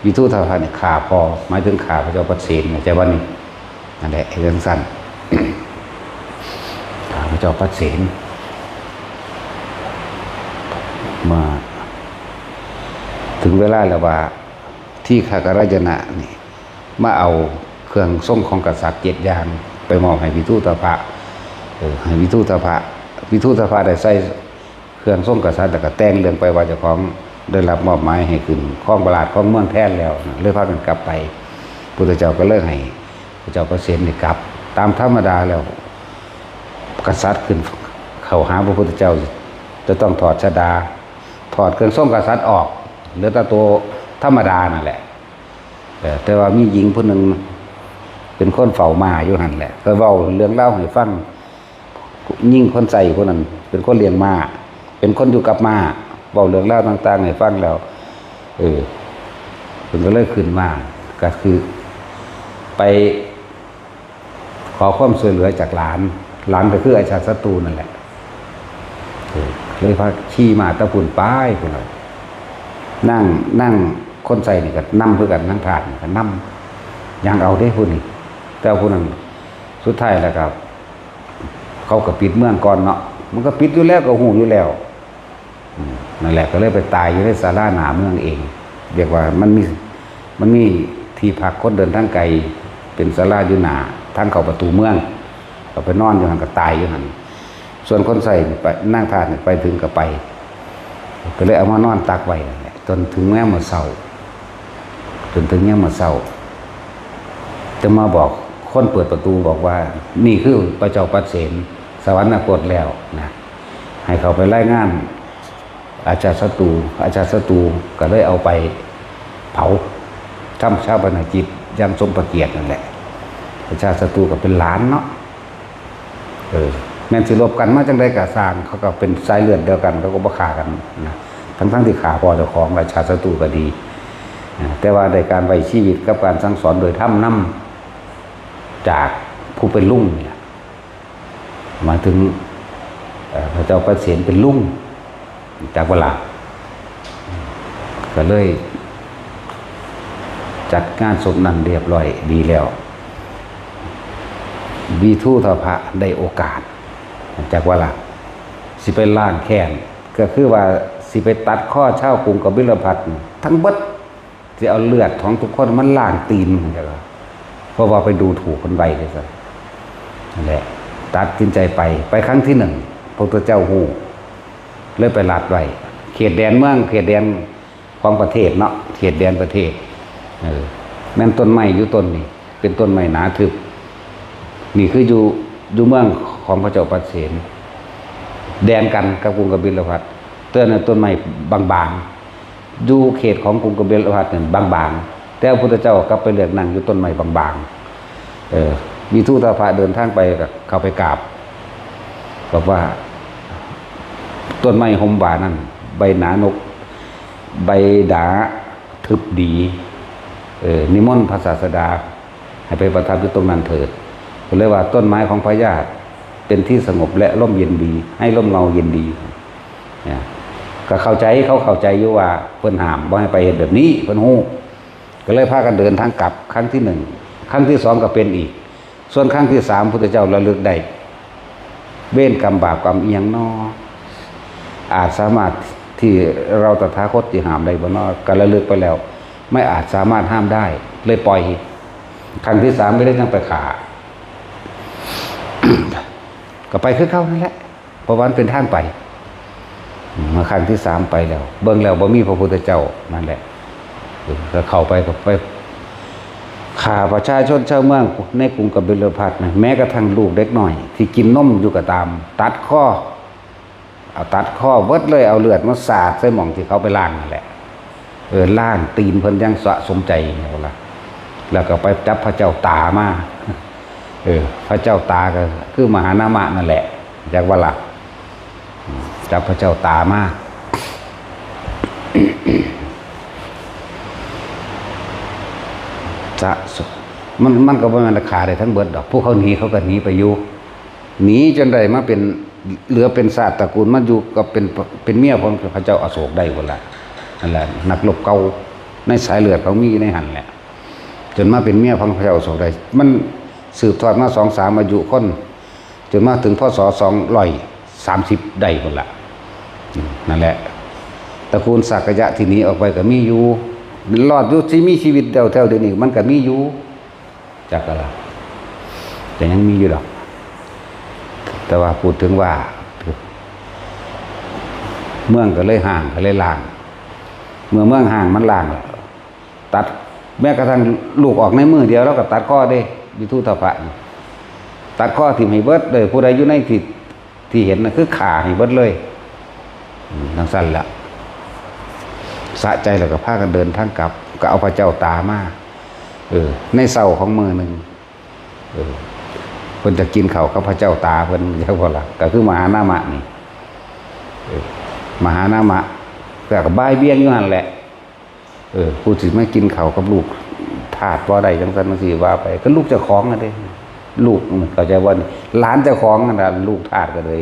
วิทูตภะนี่ฆ่าพ่อ หมายถึงฆ่าพระเจ้าปเสน เข้าใจบ่นี่ นั่นแหละ เฮ็ดจั่งซั้น ฆ่าพระเจ้าปเสน มาถึงเวลาแล้วว่า ทีฆะกัลยาณะนี่ มาเอาเครื่องทรงของกษัตริย์เจ็ดอย่าง ไปมอบให้วิทูตภะ เออ ให้วิทูตภะ วิทูตภะได้ใส่เครื่องทรงกษัตริย์ แล้วก็แต่งเรื่องไปว่าเจ้าของได้รับมอบหมายให้ขึ้นครองราชย์ครองเมืองแทนแล้วนะ เลยพากันกลับไป พุทธเจ้าก็เลยให้พระเจ้าปเสนนี่กลับ ตามธรรมดาแล้ว กษัตริย์ขึ้นเข้าหาพระพุทธเจ้า จะต้องถอดชฎา ถอดเครื่องทรงกษัตริย์ออก เหลือแต่ตัวธรรมดานั่นแหละ เออ แต่ว่ามีหญิงผู้หนึ่งเป็นคนเฝ้าม้าอยู่หั่นแหละ ก็เว้าเรื่องราวให้ฟัง หญิงคนใช้ผู้นั้นเป็นคนเลี้ยงม้า เป็นคนอยู่กับม้า เว้าเรื่องราวต่างๆให้ฟังแล้ว เออ เพิ่นก็เลยขึ้นมา ก็คือไปขอความช่วยเหลือจากหลาน หลานก็คืออาชาติศัตรูนั่นแหละ เออ เลยพาขี่ม้าตะพุ้นไปพุ้นน่ะ นาง นางคนใช้นี่ก็นำคือกัน นางทาสนี่ก็นำ ย่างเอาเด้ผู้นี้ แต่ผู้นั้นสุดท้ายแล้วก็ เขาก็ปิดเมืองก่อนเนาะ มันก็ปิดอยู่แล้ว ก็ฮู้อยู่แล้ว อืม นั่นแหละ ก็เลยไปตายอยู่ในศาลาหน้าเมืองเอง เรียกว่ามันมี มันมีที่พักคนเดินทางไกล เป็นศาลาอยู่หน้าทางเข้าประตูเมือง ก็ไปนอนอยู่หั่น ก็ตายอยู่หั่น ส่วนคนใช้นี่ไป นางทาสนี่ไปถึงก็ไป ก็เลยเอามานอนตักไว้นั่นแหละ จนถึงยามมื้อเช้า จนถึงยามมื้อเช้า จะมาบอกคนเปิดประตูบอกว่า นี่คือพระเจ้าปเสนสวรรคตแล้วนะ ให้เขาไปรายงานอาชาติศัตรู อาชาติศัตรูก็เลยเอาไปเผา ทำฌาปนกิจอย่างสมพระเกียรตินั่นแหละ อาชาติศัตรูก็เป็นหลานเนาะ เออ แม่นสิลบกันมาจั่งใดก็ซ่าง เขาก็เป็นสายเลือดเดียวกัน เขาก็บ่ฆ่ากันนะ ทั้งๆที่ฆ่าพ่อเจ้าของ อาชาติศัตรูก็ดีนะ แต่ว่าได้การไว้ชีวิตกับการสั่งสอนโดยธรรมนำจากผู้เป็นลุงนี่ล่ะ หมายถึง เอ่อ พระเจ้าปเสนเป็นลุง จักบ่ล่ะ ก็เลยจัดงานศพนั้นเรียบร้อยดีแล้ว วิทูตภะได้โอกาส จักบ่ล่ะ สิไปล้างแค้น ก็คือว่าสิไปตัดคอชาวกรุงกบิลพัสทั้งเบิด สิเอาเลือดของทุกคนมันล้างตีนมันจ้ะล่ะ เพราะว่าไปดูถูกคนไว้เลยซะ นั่นแหละ ตัดสินใจไป ไปครั้งที่หนึ่ง พระพุทธเจ้าฮู้ เลยไปลัดไว้ เขตแดนเมือง เขตแดนของประเทศเนาะ เขตแดนประเทศ เออ แม่นต้นไม้อยู่ต้นนี้ เป็นต้นไม้หนาทึบ นี่คืออยู่ อยู่เมืองของพระเจ้าปเสน แดนกันกับกรุงกบิลพัส ต้นนั้นต้นไม้บางๆ อยู่เขตของกรุงกบิลพัสเนี่ยบางๆ แต่พระพุทธเจ้ากลับไปเลือกนั่งอยู่ต้นไม้บางๆ เออ วิทูตภะเดินทางไปก็เข้าไปกราบ บอกว่า ต้นไม้ฮ่มว่านั่น ใบหนานก ใบหนาทึบดี เออ นิมนต์พระศาสดา ให้ไปประทับอยู่ตรงนั้นเถิด ก็เลยว่าต้นไม้ของพญาเป็นที่สงบและร่มเย็นดี ให้ร่มเงาเย็นดี เนี่ย ก็เข้าใจ เขาเข้าใจอยู่ว่าเพิ่นห้ามบ่ให้ไปเฮ็ดแบบนี้ เพิ่นฮู้ ก็เลยพากันเดินทางกลับ ครั้งที่หนึ่ง ครั้งที่สองก็เป็นอีก ส่วนครั้งที่สาม พุทธเจ้าระลึกได้ เวรกรรมบาปกรรมอิหยังน้อ อาจสามารถ ที่เราตถาคตสิห้ามได้บ่เนาะ ก็ระลึกไปแล้ว ไม่อาจสามารถห้ามได้ เลยปล่อย ครั้งที่สามก็เลยจั่งไปฆ่า ก็ไปคือเก่านั่นแหละ เพราะว่ามันเป็นทางไป อืม มาครั้งที่สามไปแล้ว เบิ่งแล้วบ่มีพระพุทธเจ้า นั่นแหละ เออ ก็เข้าไป ก็ไปฆ่าประชาชนชาวเมืองในกรุงกบิลพัสดุ์นะ แม้กระทั่งลูกเด็กน้อยที่กินนมอยู่ก็ตาม ตัดคอ เอาตัดคอเบิดเลย เอาเลือดมาสาดใส่หม่องที่เขาไปล้างนั่นแหละ เออ ล้างตีนเพิ่นอย่างสะสมใจเนี่ยล่ะ แล้วก็ไปจับพระเจ้าตามา เออ พระเจ้าตาก็คือมหานามะนั่นแหละ จักว่าล่ะ อืม จับพระเจ้าตามา จะ มัน มันก็บ่แม่นฆ่าได้ทั้งเบิดดอก พวกเขาหนีเขาก็หนีไปอยู่ หนีจนได้มาเป็น เหลือเป็นชาติตระกูลมาอยู่กับเป็น เป็นเมียของพระเจ้าอโศกได้พุ้นล่ะ นั่นแหละ นักรบเก่าในสายเลือดเขามีอยู่ในหั่นแหละ จนมาเป็นเมียของพระเจ้าอโศกได้ มันสืบทอดมาสองสามอายุคน จนมาถึง พ.ศ. สองร้อยสามสิบได้พุ้นล่ะ อืม นั่นแหละ ตระกูลสักยะที่หนีออกไปก็มีอยู่ รอดอยู่ ที่มีชีวิตแถวๆเดี๋ยวนี้มันก็มีอยู่ จักกะล่ะ แต่ยังมีอยู่ดอก แต่ว่าพูดถึงว่า เมืองก็เลยฮ้าง ก็เลยล้าง เมื่อเมืองฮ้างมันล้างแล้ว ตัด แม้กระทั่งลูกออกในมือเดียว แล้วก็ตัดคอเด้ วิทูธพะนี่ ตัดคอทิ่มให้เบิดเลย ผู้ใดอยู่ในที่ ที่เห็นน่ะ คือฆ่าให้เบิดเลย อืม จั่งซั้นแหละ สะใจแล้วก็พากันเดินทางกลับ ก็เอาพระเจ้าตามา เออ ในเช้าของมื้อหนึ่ง เออ เพิ่นจะกินข้าวกับพระเจ้าตาเพิ่น จักบ่ล่ะ ก็คือมหานามะนี่ เออ มหานามะ ก็บ่ายเบี่ยงอยู่หั่นแหละ เออ ผู้สิมากินข้าวกับลูกทาสบ่ได้ จั่งซั้นจั่งซี้ว่าไป ก็ลูกเจ้าของนั่นเด้ ลูก เข้าใจบ่ หลานเจ้าของนั่นล่ะ ลูกทาสก็เลย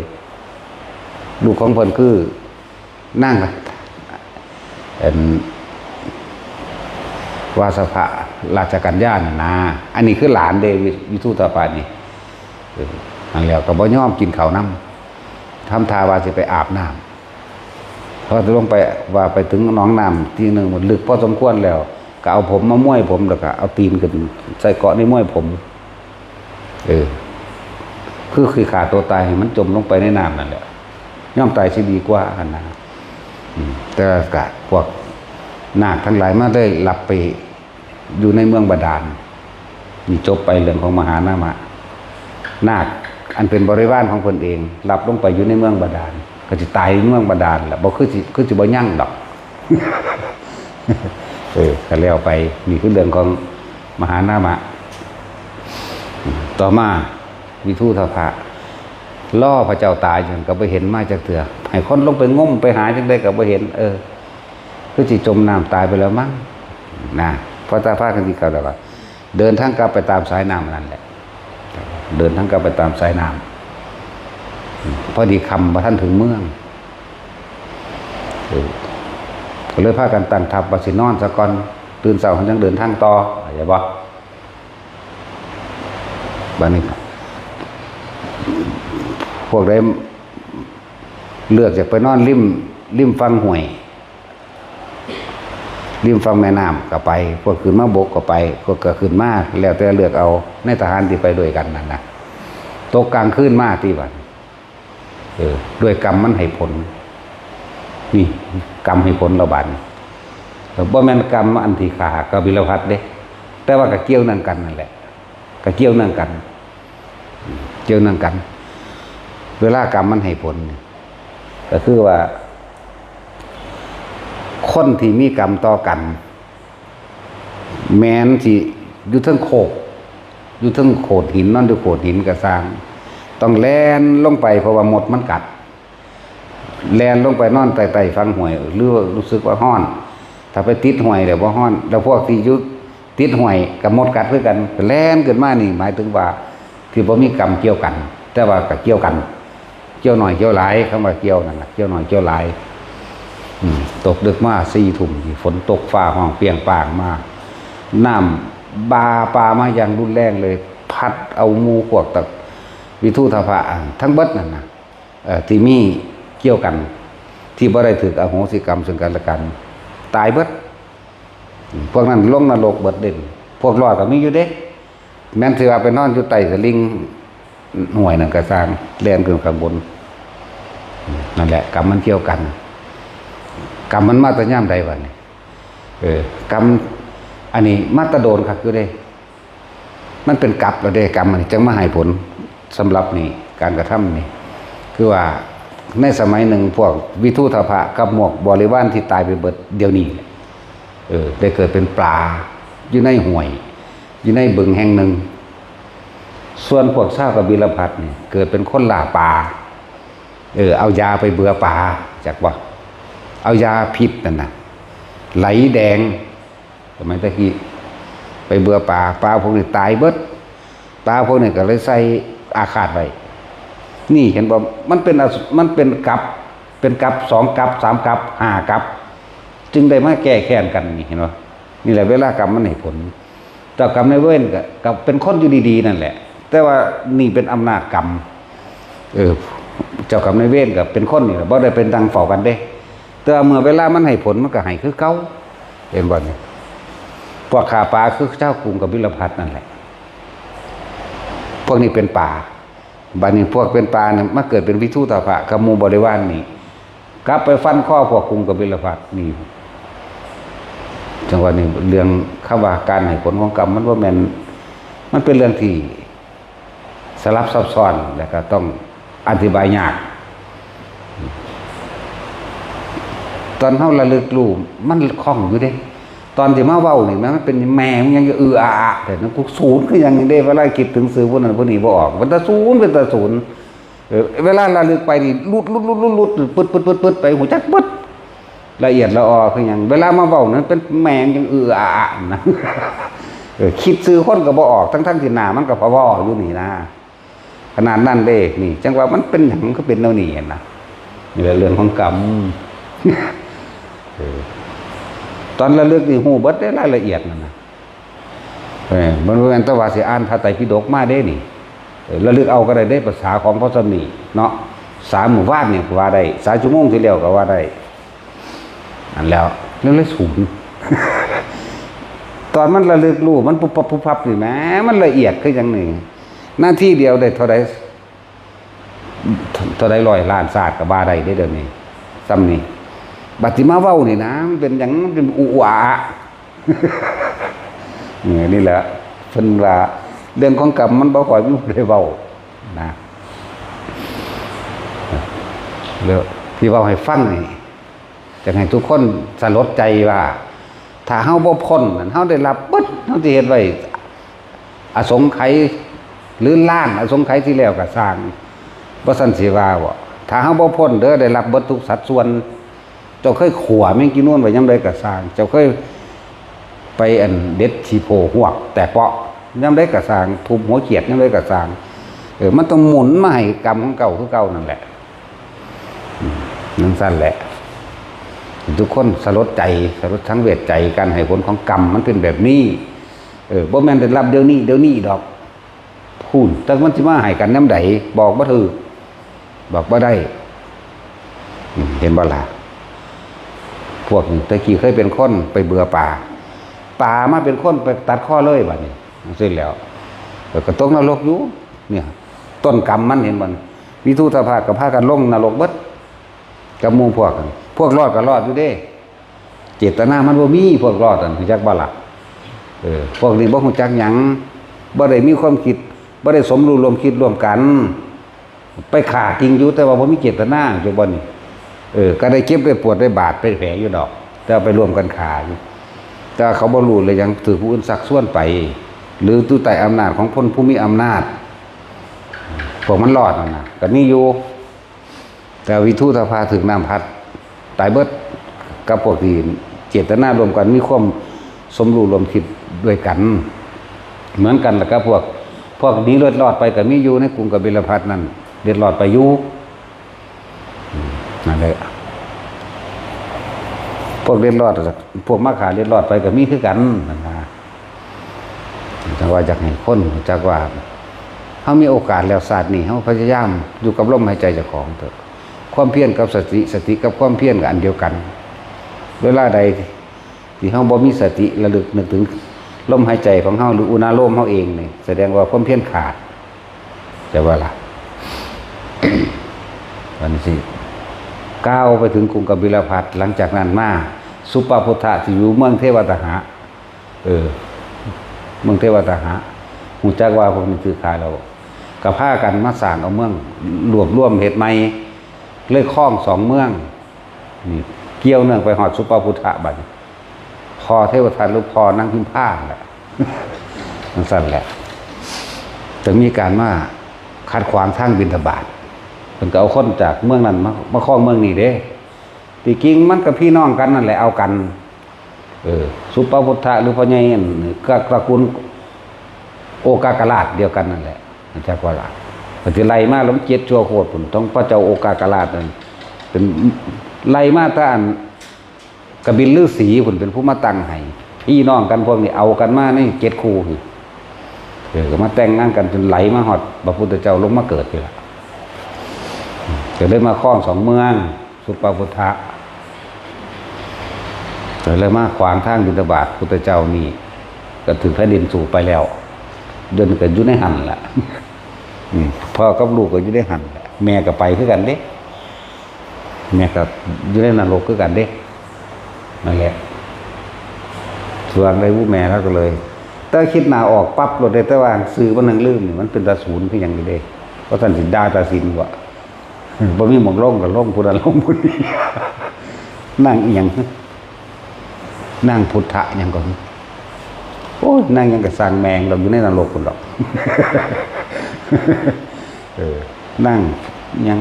ลูกของเพิ่นคือนาง เอิ่น วาสภะราชกัญญาน่ะนะ อันนี้คือหลานเด้ วิ วิทูธพะนี่ เออ นั่นแล้วก็บ่ยอมกินข้าวนำ ทำท่าว่าสิไปอาบน้ำ พอลงไป ว่าไปถึงหนองน้ำที่หนึ่ง มันลึกพอสมควรแล้ว ก็เอาผมมาม้วยผม แล้วก็เอาตีนขึ้นใส่เกาะในม้วยผม เออ คือ คือฆ่าตัวตายให้มันจมลงไปในน้ำนั่นแหละ ยอมตายสิดีกว่าหั่นนะ อืม แต่ก็พวกนาคทั้งหลายมาได้หลับไปอยู่ในเมืองบาดาล นี่จบไปเรื่องของมหานามะ นาคอันเป็นบริวารของเพิ่นเอง หลับลงไปอยู่ในเมืองบาดาล ก็สิตายในเมืองบาดาลแหละ บ่คือสิ คือสิบ่ยั่งดอก เออ ก็แล้วไป นี่คือเรื่องของมหานามะ ต่อมาวิทูธพะ รอพระเจ้าตาอยู่หั่นก็บ่เห็นมาจักเทื่อ ให้คนลงไปงมไปหาจั่งใดก็บ่เห็น เออ คือสิจมน้ำตายไปแล้วมั้ง นะ พอตาพากันสิกลับแล้วก็เดินทางกลับไปตามสายน้ำนั่นแหละ เดินทางกลับไปตามสายน้ำ พอดีค่ำบ่ทันถึงเมือง เออ ก็เลยพากันตั้งทัพว่าสินอนซะก่อน ตื่นเช้าจั่งเดินทางต่อ เข้าใจบ่ บัดนี้ พวกใดเลือกอยากไปนอนริม ริมฝั่งห้วย ริมฝั่งแม่น้ำก็ไป พวกขึ้นมาบกก็ไป พวกก็ขึ้นมา แล้วแต่เลือกเอา ในทหารที่ไปด้วยกันนั่นนะ ตกกลางคืนมาติบัด เออ ด้วยกรรมมันให้ผล นี่ กรรมให้ผลแล้วบัดนี้ เออ บ่แม่นกรรมอันที่ฆ่ากบิลพัสดุ์เด้ แต่ว่าก็เกี่ยวเนื่องกันนั่นแหละ ก็เกี่ยวเนื่องกัน เกี่ยวเนื่องกัน เวลากรรมมันให้ผลนี่ ก็คือว่า คนที่มีกรรมต่อกัน แม้นสิอยู่เทิงโคก อยู่เทิงโขดหิน นอนอยู่โขดหินก็ซ่าง ต้องแล่นลงไป เพราะว่ามดมันกัด แล่นลงไปนอนใต้ๆฝั่งห้วย หรือว่ารู้สึกว่าฮ้อน ถ้าไปติดห้วยแล้วบ่ฮ้อน แล้วพวกที่อยู่ติดห้วยก็มดกัดคือกัน แล่นขึ้นมานี่ หมายถึงว่าที่บ่มีกรรมเกี่ยวกัน แต่ว่าก็เกี่ยวกัน เกี่ยวน้อยเกี่ยวหลาย คำว่าเกี่ยวนั่นน่ะ เกี่ยวน้อยเกี่ยวหลาย อืม ตกดึกมาสี่ทุ่มนี่ ฝนตกฟ้าฮ้องเปรี้ยงป้างมา น้ำบาป่ามาอย่างรุนแรงเลย พัดเอาหมู่พวกตะ วิทูธพะทั้งเบิดนั่นน่ะ เอ่อ ที่มีเกี่ยวกัน ที่บ่ได้ถืออโหสิกรรมซึ่งกันและกัน ตายเบิด พวกนั้นลงนรกเบิดเด้ พวกรอดก็มีอยู่เด้ แม้นสิว่าไปนอนอยู่ใต้สลิงห้วยนั่นก็ซ่าง แล่นขึ้นข้างบน นั่นแหละ กรรมมันเกี่ยวกัน กรรมมันมาแต่ยามใดวะนี่ เออ กรรม อันนี้มาแต่โดนคักอยู่เด้ มันเป็นกรรมแล้วเด้ กรรมอันนี้จั่งมาให้ผล สำหรับนี่ การกระทำนี่ คือว่าในสมัยหนึ่งพวกวิทูธพะกับหมวกบริวารที่ตายไปเบิดเดี๋ยวนี้ เออ ได้เกิดเป็นปลา อยู่ในห้วย อยู่ในบึงแห่งหนึ่ง ส่วนพวกชาวกบิลพัสนี่ เกิดเป็นคนล่าปลา เออ เอายาไปเบือปลา จักบ่ เอายาพิษนั่นน่ะ ไหลแดง สมัยตะกี้ ไปเบือปลา ปลาพวกนี้ตายเบิด ปลาพวกนี้ก็เลยใส่อาฆาตไว้ นี่เห็นบ่ มันเป็นอสุ- มันเป็นกลับ เป็นกลับสองกลับสามกลับห้ากลับ จึงได้มาแก้แค้นกัน นี่เห็นบ่ นี่แหละเวลากรรมมันให้ผล เจ้ากรรมนายเวรก็ ก็เป็นคนอยู่ดีๆนั่นแหละ แต่ว่านี่เป็นอำนาจกรรม เออ เจ้ากรรมนายเวรก็เป็นคนนี่แหละ บ่ได้เป็นดังเฝ้ากันเด้ แต่ว่าเมื่อเวลามันให้ผลมันก็ให้คือเก่า เห็นบ่นี่ พวกฆ่าปลาคือชาวกรุงกบิลพัสนั่นแหละ พวกนี้เป็นปลา บัดนี้พวกเป็นปลาเนี่ยมาเกิดเป็นวิทูธพะกับหมู่บริวารนี่ กลับไปฟันคอพวกกรุงกบิลพัสนี่ จังหวะนี้เรื่องคำว่าการให้ผลของกรรมมันบ่แม่น มันเป็นเรื่องที่สลับซับซ้อน และก็ต้องอธิบายยาก ตอนเฮาระลึกรู้มันคล่องอยู่เด้ ตอนที่มาเว้านี่แม่มันเป็นแม่มันยังอืออาอะ แต่นั้นกูศูนย์คือหยังเด้ เวลาคิดถึงชื่อผู้นั้นผู้นี้บ่ออก เป็นตาศูนย์ เป็นตาศูนย์ เออ เวลาระลึกไปนี่หลุดหลุดหลุดหลุดหลุด ปึดปึดปึดปึดไป ฮู้จักเบิด ละเอียดละออคือหยัง เวลามาเว้านั้นเป็นแม่งยังอืออาอะนะ เออ คิดชื่อคนก็บ่ออก ทั้งๆที่หน้ามันก็พอๆอยู่นี่นะ ขนาดนั้นเด้ นี่ จังว่ามันเป็นหยังคือเป็นแนวนี้หั้นนะ นี่แหละเรื่องของกรรม เออ ตอนระลึกนี่ฮู้เบิดเด้ รายละเอียดนั่นนะ เออ มันบ่แม่นแต่ว่าสิอ่านพระไตรปิฎกมาเด้นี่ เออ ระลึกเอาก็ได้เด้ ภาษาของพระสมีเนาะ สามมื้อวานนี่ก็ว่าได้ สามชั่วโมงที่แล้วก็ว่าได้ อันแล้ว เรื่องเลยศูนย์ ตอนมันระลึกรู้ มันปุ๊บปับปุ๊บปับนี่แหม มันละเอียดคือหยังนี่ นาทีเดียวได้เท่าใด เท่าใดร้อยล้านชาติก็ว่าได้เด้เดี๋ยวนี้ ส่ำนี่ บัดสิมาเว้านี่นะ มันเป็นหยัง มันเป็นอุอาอะ เออ นี่แหละ เพิ่นว่าเรื่องของกรรมมันบ่ค่อยมีผู้ใดเว้านะ แล้วที่เว้าให้ฟังนี่ อยากให้ทุกคนสลดใจว่า ถ้าเฮาบ่พ้นนั่น เฮาได้รับเบิด เฮาสิเฮ็ดไว้ อสงไขย หรือล้านอสงไขยที่แล้วก็ซ่าง บ่ซั้นสิว่าบ่ ถ้าเฮาบ่พ้นเด้อ ได้รับเบิดทุกสัดส่วน เจ้าเคยขั่วแมงจีนูนไว้ยามใดก็ซ่าง เจ้าเคยไปอันเด็ดขี้โพหวกแตกเปาะยามใดก็ซ่าง ทุบหัวเขียดยามใดก็ซ่าง เออ มันต้องหมุนมาให้กรรมของเก่าคือเก่านั่นแหละ อืม จั่งซั้นแหละ ทุกคนสลดใจ สลดสังเวชใจ การให้ผลของกรรมมันเป็นแบบนี้ เออ บ่แม่นได้รับเดี๋ยวนี้ เดี๋ยวนี้ดอก พู้น แต่มันสิมาให้กันยามใด บอกบ่ถูก บอกบ่ได้ อืม เห็นบ่ล่ะ พวกนี้แต่กี้เคยเป็นคนไปเบือปลา ปลามาเป็นคนไปตัดคอเลยบัดนี้ จั่งซี้แล้ว เออ ก็ตกนรกอยู่ เนี่ย ต้นกรรมมันเห็นบ่ วิทูธพะก็พากันลงนรกเบิด กับหมู่พวกกัน พวกรอดก็รอดอยู่เด้ เจตนามันบ่มี พวกรอดนั่น รู้จักบ่ล่ะ เออ พวกนี้บ่รู้จักหยัง บ่ได้มีความคิด บ่ได้สมรู้ร่วมคิดร่วมกัน ไปฆ่าจริงอยู่ แต่ว่าบ่มีเจตนา จั่งบ่นี่ เออ ก็ได้เจ็บได้ปวดได้บาดได้แผลอยู่ดอก แต่ว่าไปร่วมกันฆ่าอยู่ แต่ว่าเขาบ่รู้เลยหยัง ถืกผู้อื่นชักชวนไป หรืออยู่ใต้อำนาจของคนผู้มีอำนาจ พวกมันรอดนั่นน่ะ ก็มีอยู่ แต่วิทูธพะถืกน้ำพัด ตายเบิด กับพวกที่เจตนาร่วมกัน มีความสมรู้ร่วมคิดด้วยกัน เหมือนกันแล้วกับพวก พวกหนีเล็ดลอดไปก็มีอยู่ในกรุงกบิลพัสนั่น เล็ดลอดไปอยู่ อืม นั่นแหละ พวกเล็ดลอด พวกมาฆ่าเล็ดลอดไปก็มีคือกันนั่นนะ จั่งว่าอยากให้คนรู้จักว่า เฮามีโอกาสแล้วชาตินี้ เฮาพยายามอยู่กับลมหายใจเจ้าของเถอะ ความเพียรกับสติ สติกับความเพียรก็อันเดียวกัน เวลาใดที่เฮาบ่มีสติระลึกนึกถึงลมหายใจของเฮาหรืออุณาโลมเฮาเองนี่ แสดงว่าความเพียรขาด จะว่าล่ะ วันนี้สิก้าวไปถึงกรุงกบิลพัสดุ์ หลังจากนั้นมา สุปปพุทธะที่อยู่เมืองเทวตหะ เออ เมืองเทวตหะ ฮู้จักว่าพวกนี้ถือข้าแล้ว ก็พากันมาสร้างเอาเมือง รวบรวมเฮ็ดใหม่ เลยครองสองเมือง นี่ เกี่ยวเนื่องไปฮอดสุปปพุทธะบัดนี้ พ่อเทวทัตหรือพ่อนางพิมพานั่นแหละ จั่งซั่นแหละ จะมีการมาขัดขวางทางบิณฑบาต เพิ่นก็เอาคนจากเมืองนั้นมา มาครองเมืองนี้เด้ ที่จริงมันก็พี่น้องกันนั่นแหละ เอากัน เออ สุปปพุทธะหรือพ่อใหญ่นั่นก็ตระกูลโอกากราชเดียวกันนั่นแหละ จักว่าล่ะ ก็สิไล่มาแล้วมันเจ็ดชั่วโคตรพุ้น ต้องพระเจ้าโอกากราชนั่น เป็นไล่มาแต่อันกบิลฤาษีพุ้นเป็นผู้มาตั้งให้ พี่น้องกันพวกนี้เอากันมาในเจ็ดคู่นี่ เออ ก็มาแต่งงานกันจนไหลมาฮอดพระพุทธเจ้าลงมาเกิดนี่ล่ะ ก็เลยมาครองสองเมือง สุปปพุทธะ ก็เลยมาขวางทางบิณฑบาตพุทธเจ้านี่ ก็ถือแผ่นดินสูบไปแล้ว เดี๋ยวนี้ก็อยู่ในหั่นล่ะ อืม พ่อกับลูกก็อยู่ในหั่นแหละ แม่ก็ไปคือกันเด้ แม่ก็อยู่ในนรกคือกันเด้ นั่นแหละ ส่วนได้ผู้แม่แล้วก็เลย แต่คิดหน้าออกปั๊บโลดเด้ แต่ว่าชื่อมันยังลืมนี่ มันเป็นตาศูนย์คือหยังอยู่เด้ เพราะท่านสิด่าตาสินว่า บ่มีหม่องลงก็ลงผู้นั้นลงผู้นี้ นางอีหยัง นางพุทธะหยังก็ โอ้ย นางหยังก็สร้างแม่งดอก อยู่ในนรกพุ้นดอก เออ นางหยัง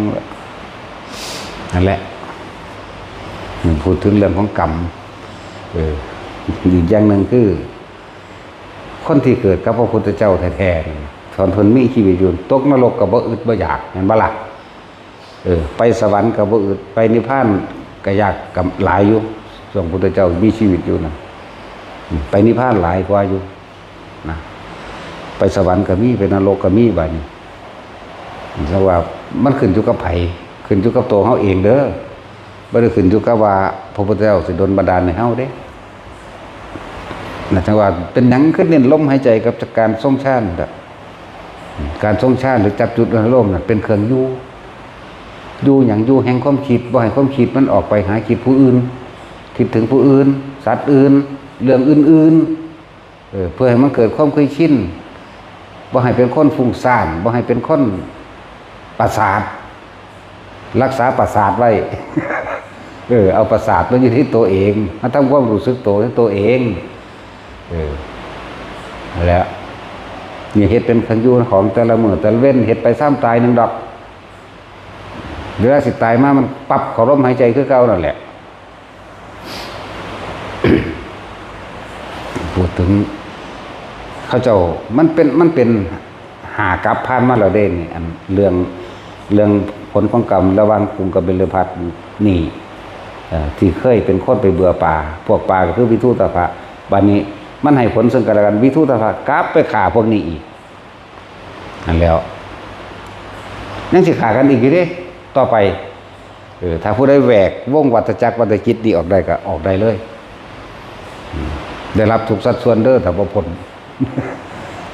นั่นแหละ พูดถึงเรื่องของกรรม เออ อีกอย่างหนึ่งคือ คนที่เกิดกับพระพุทธเจ้าแท้ๆนี่ ตอนเพิ่นมีชีวิตอยู่ ตกนรกก็บ่อึดบ่อยาก แม่นบ่ล่ะ เออ ไปสวรรค์ก็บ่อึด ไปนิพพานก็อยาก ก็หลายอยู่ ช่วงพุทธเจ้ามีชีวิตอยู่นะ อืม ไปนิพพานหลายกว่าอยู่นะ ไปสวรรค์ก็มี ไปนรกก็มีบัดนี้ แต่ว่ามันขึ้นอยู่กับไผ ขึ้นอยู่กับตัวเฮาเองเด้อ บ่ได้ขึ้นอยู่กับว่าพระพุทธเจ้าสิดลบันดาลให้เฮาเด้ นะ จั่งว่าเป็นหยังคือเน้นลมหายใจกับการทรงฌานล่ะ การทรงฌานหรือจับจุดอารมณ์น่ะเป็นเครื่องอยู่ อยู่หยัง อยู่แห่งความคิด บ่ให้ความคิดมันออกไปหาคิดผู้อื่น คิดถึงผู้อื่น สัตว์อื่น เรื่องอื่นๆ เออ เพื่อให้มันเกิดความเคยชิน บ่ให้เป็นคนฟุ้งซ่าน บ่ให้เป็นคนประสาท รักษาประสาทไว้ เออ เอาประสาทมาอยู่ที่ตัวเอง มาทำความรู้สึกตัวที่ตัวเอง เออ นั่นแหละ นี่เฮ็ดเป็นเครื่องอยู่ของแต่ละมื้อแต่ละเว็น เฮ็ดไปซ้ำตายหนึ่งดอก เวลาสิตายมามันปั๊บเข้าลมหายใจคือเก่านั่นแหละ พูดถึงเขาเจ้า มันเป็น มันเป็นห้ากัปผ่านมาแล้วเด้นี่ อันเรื่อง เรื่องผลของกรรมระหว่างกรุงกบิลพัสดุ์นี่ เอ่อ ที่เคยเป็นคนไปเบือปลา พวกปลาก็คือวิทูตภะ บัดนี้มันให้ผลซึ่งกันและกัน วิทูตภะกลับไปฆ่าพวกนี้อีก นั่นแล้ว ยังสิฆ่ากันอีกอยู่เด้ ต่อไป เออ ถ้าผู้ใดแหวกวงวัฏจักรวัฏจิตนี่ออกได้ก็ออกได้เลย อืม ได้รับทุกสัดส่วนเด้อ ถ้าบ่พ้น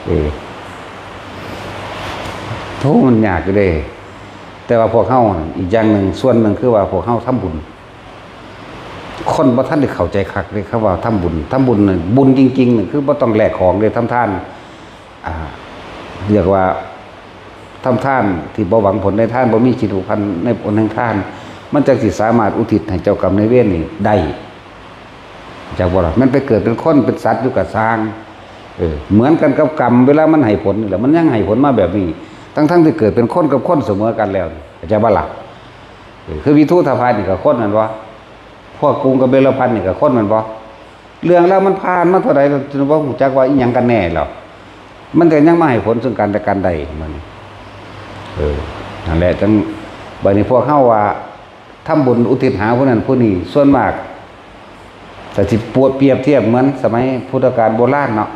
เออ โธ่ มันยากอยู่เด้ แต่ว่าพวกเฮาน่ะ อีกอย่างหนึ่ง ส่วนหนึ่งคือว่าพวกเฮาทำบุญ คนบ่ทันได้เข้าใจคักเด้ คำว่าทำบุญ ทำบุญน่ะ บุญจริงๆน่ะ คือบ่ต้องแลกของเด้ ทำทาน อ่า เรียกว่าทำทานที่บ่หวังผลในทาน บ่มีจิตผูกพันในผลแห่งทาน มันจั่งสิสามารถอุทิศให้เจ้ากรรมนายเวรนี่ได้ จักบ่ล่ะ มันไปเกิดเป็นคนเป็นสัตว์อยู่ก็ซ่าง เออ เหมือนกันกับกรรม เวลามันให้ผลนี่แหละ มันยังให้ผลมาแบบนี้ ทั้งๆที่เกิดเป็นคนกับคนเสมอกันแล้วนี่ เข้าใจบ่ล่ะ เออ คือวิทูตภะนี่ก็คนแม่นบ่ พวกกรุงกบิลพัสดุ์นี่ก็คนแม่นบ่ เรื่องราวมันผ่านมาเท่าใดแล้วจนบ่ฮู้จักว่าอีหยังกันแน่แล้ว มันก็ยังมาให้ผลซึ่งกันและกันได้ มัน เออ นั่นแหละ จั่ง บัดนี้พวกเฮาว่าทำบุญอุทิศหาผู้นั้นผู้นี้ ส่วนมาก ถ้าสิปวดเปรียบเทียบเหมือนสมัยพุทธกาลโบราณเนาะ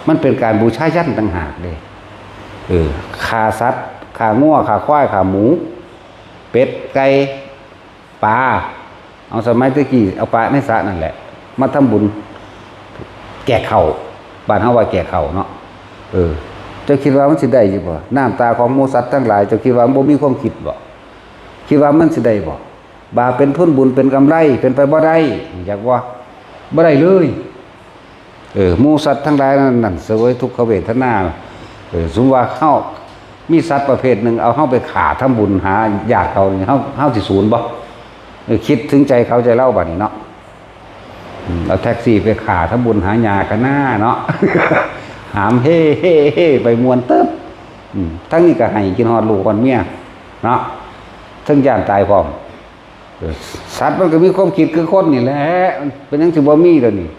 มันเป็นการบูชายัญต่างหากเด้ เออ ฆ่าสัตว์ ฆ่างัว ฆ่าควาย ฆ่าหมู เป็ดไก่ปลา เอาสมัยตะกี้เอาปลาในสระนั่นแหละ มาทำบุญแก่เข้า บ้านเฮาว่าแก่เข้าเนาะ เออ เจ้าคิดว่ามันสิได้อยู่บ่ น้ำตาของหมู่สัตว์ทั้งหลาย เจ้าคิดว่ามันบ่มีความคิดบ่ คิดว่ามันสิได้บ่ บาปเป็นทุนบุญเป็นกำไร เป็นไปบ่ได้ อยากว่าบ่ได้เลย เออ หมู่สัตว์ทั้งหลายนั้นนั่นเสวยทุกขเวทนา เออ สมมุติว่าเฮามีสัตว์ประเภทหนึ่ง เอาเฮาไปฆ่าทำบุญหาญาติเขานี่ เฮา เฮาสิสูนบ่ เออ คิดถึงใจเขาใจเราบัดนี้เนาะ อืม เอาแท็กซี่ไปฆ่าทำบุญหาญากันหน้าเนาะ หามเฮ่เฮ่เฮ่ไปม่วนตึ๊บ อืม ทั้งนี้ก็ให้กินฮอดลูกฮอดเมียเนาะ ทั้งย่านตายพร้อม เออ สัตว์มันก็มีความคิดคือคนนี่แหละ เป็นหยังสิบ่มีเดี๋ยวนี้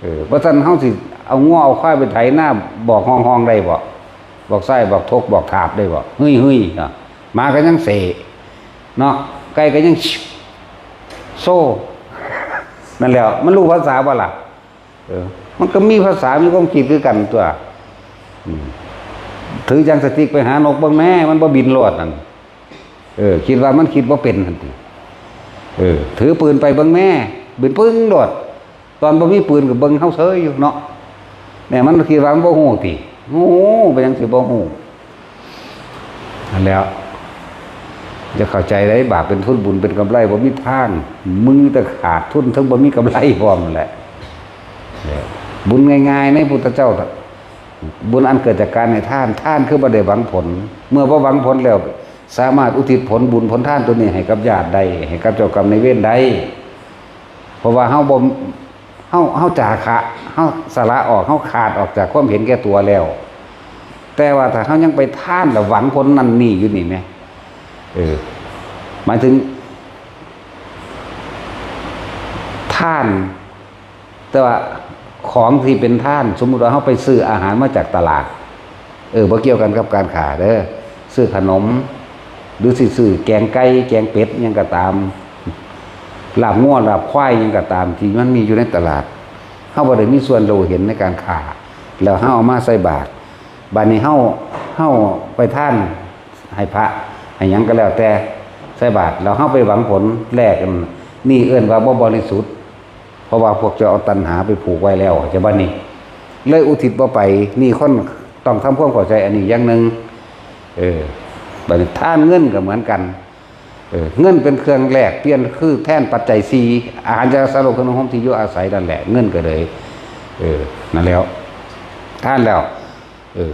เออ บ่ซั้นเฮาสิเอางัวเอาควายไปไถนาบอกฮ้องๆได้บ่ บอกไส้บอกทกบอกถาบได้บ่ เฮ้ยๆ เนาะ หมาก็ยังเสะเนาะ ไก่ก็ยังโซ่ นั่นแหละ มันรู้ภาษาบ่ล่ะ เออ มันก็มีภาษามีความคิดคือกันตัว อืม ถือจังสติ๊กไปหานกเบิ่งแม่ มันบ่บินโลดนั่น เออ คิดว่ามันคิดบ่เป็นหั่นติ เออ ถือปืนไปเบิ่งแม่ บินปึ้งโลด ตอนบ่มีปืนก็เบิ่งเฮาเซยอยู่เนาะ เนี่ยมันคิดว่ามันบ่ฮู้ติ ฮู้ เป็นหยังสิบ่ฮู้ นั่นแหล้ว จะเข้าใจได้ บาปเป็นทุนบุญเป็นกำไรบ่มีทาง มึงแต่ขาดทุนทั้งบ่มีกำไรพร้อมแหละ เออ บุญง่ายๆในพุทธเจ้า บุญอันเกิดจากการให้ทาน ทานคือบ่ได้หวังผล เมื่อบ่หวังผลแล้ว สามารถอุทิศผลบุญผลทานตัวนี้ให้กับญาติได้ ให้กับเจ้ากรรมนายเวรได้ เพราะว่าเฮาบ่ เฮา เฮาจาคะ เฮาสละออก เฮาขาดออกจากความเห็นแก่ตัวแล้ว แต่ว่าถ้าเฮายังไปทานแล้วหวังผลนั่นนี่อยู่นี่แหม เออ หมายถึง ทาน แต่ว่าของที่เป็นทาน สมมุติว่าเฮาไปซื้ออาหารมาจากตลาด เออ บ่เกี่ยวกันกับการฆ่าเด้อ ซื้อขนม หรือสิซื้อแกงไก่ แกงเป็ด หยังก็ตาม ลาบงัว ลาบควาย หยังก็ตาม ที่มันมีอยู่ในตลาด เฮาบ่ได้มีส่วนรู้เห็นในการฆ่า แล้วเฮาเอามาใส่บาตร บัดนี้เฮา เฮาไปทานให้พระ ให้หยังก็แล้วแต่ ใส่บาตร แล้วเฮาไปหวังผลแลกกัน นี่เอิ้นว่าบ่บริสุทธิ์ เพราะว่าพวกเจ้าเอาตัณหาไปผูกไว้แล้ว เข้าใจบ่นี่ เลยอุทิศบ่ไป นี่คนต้องทำความเข้าใจอันนี้อย่างหนึ่ง เออ บัดนี้ทานเงินก็เหมือนกัน เออ เงินเป็นเครื่องแลกเปลี่ยน คือแทนปัจจัยสี่ อาหาร ยารักษาโรค เครื่องนุ่งห่ม ที่อยู่อาศัยนั่นแหละ เงินก็เลย เออ นั่นแล้ว ทานแล้ว เออ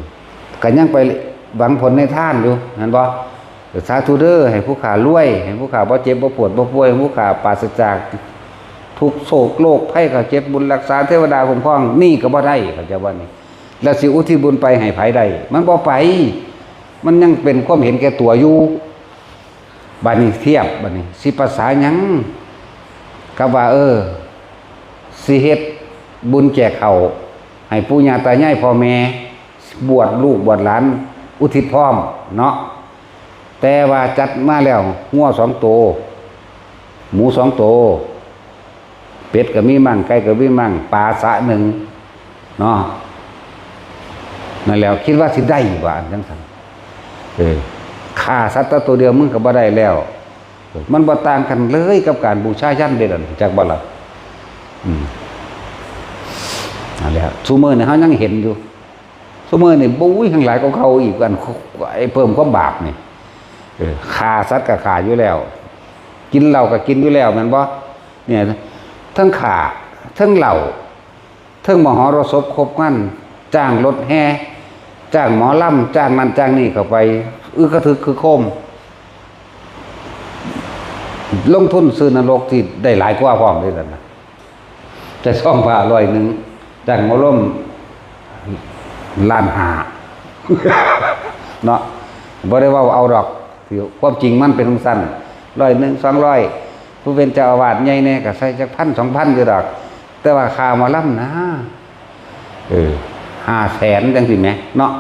ก็ยังไปหวังผลในทานอยู่ แม่นบ่ เออ สาธุเด้อ ให้ผู้ข้ารวย ให้ผู้ข้าบ่เจ็บบ่ปวดบ่ป่วย ให้ผู้ข้าปราศจากทุกข์โศกโรคภัยไข้เจ็บ บุญรักษา เทวดาคุ้มครอง นี่ก็บ่ได้ เข้าใจบ่นี่ แล้วสิอุทิศบุญไปให้ไผได้ มันบ่ไป มันยังเป็นความเห็นแก่ตัวอยู่ บัดนี้เทียบ บัดนี้สิภาษาหยัง กับว่า เออ สิเฮ็ดบุญแจกข้าวให้ปู่ย่าตายายพ่อแม่ บวชลูกบวชหลาน อุทิศพร้อมเนาะ แต่ว่าจัดมาแล้ว งัวสองโต หมูสองโต เป็ดก็มีมั่ง ไก่ก็มีมั่ง ปลาสะหนึ่งเนาะ นั่นแหล้ว คิดว่าสิได้บ่ อันจังซั่น เออ ฆ่าสัตว์ตัวเดียวมึงก็บ่ได้แล้ว มันบ่ต่างกันเลยกับการบูชายัญเด้นั่น จักบ่ล่ะ อืม นั่นแหละ ซุมื้อนี้เฮายังเห็นอยู่ ซุมื้อนี้ บุ้ย แฮ่งหลายกว่าเก่าอีก อัน ไอ้เพิ่มความบาปนี่ เออ ฆ่าสัตว์ก็ฆ่าอยู่แล้ว กินเหล้าก็กินอยู่แล้ว แม่นบ่ เนี่ย ทั้งฆ่า ทั้งเหล้า ทั้งมหรสพครบงาน จ้างรถแห่ จ้างหมอลำ จ้างนั่นจ้างนี่เข้าไป อึกกระทึกคึกโครม ลงทุนซื้อนรกที่ได้หลายกว่าพร้อมเด้นั่นน่ะ แต่ซองผ้าร้อยหนึ่ง จ้างหมอลำล้านห้า เนาะ บ่ได้เว้าเอาดอก ความจริงมันเป็นจั่งซั้น ร้อยหนึ่ง สองร้อย ผู้เป็นเจ้าอาวาสใหญ่แน่ก็ใส่จักพัน สองพัน อยู่ดอก แต่ว่าค่าหมอลำนะ เออ ห้าแสน จังซี่แหมเนาะ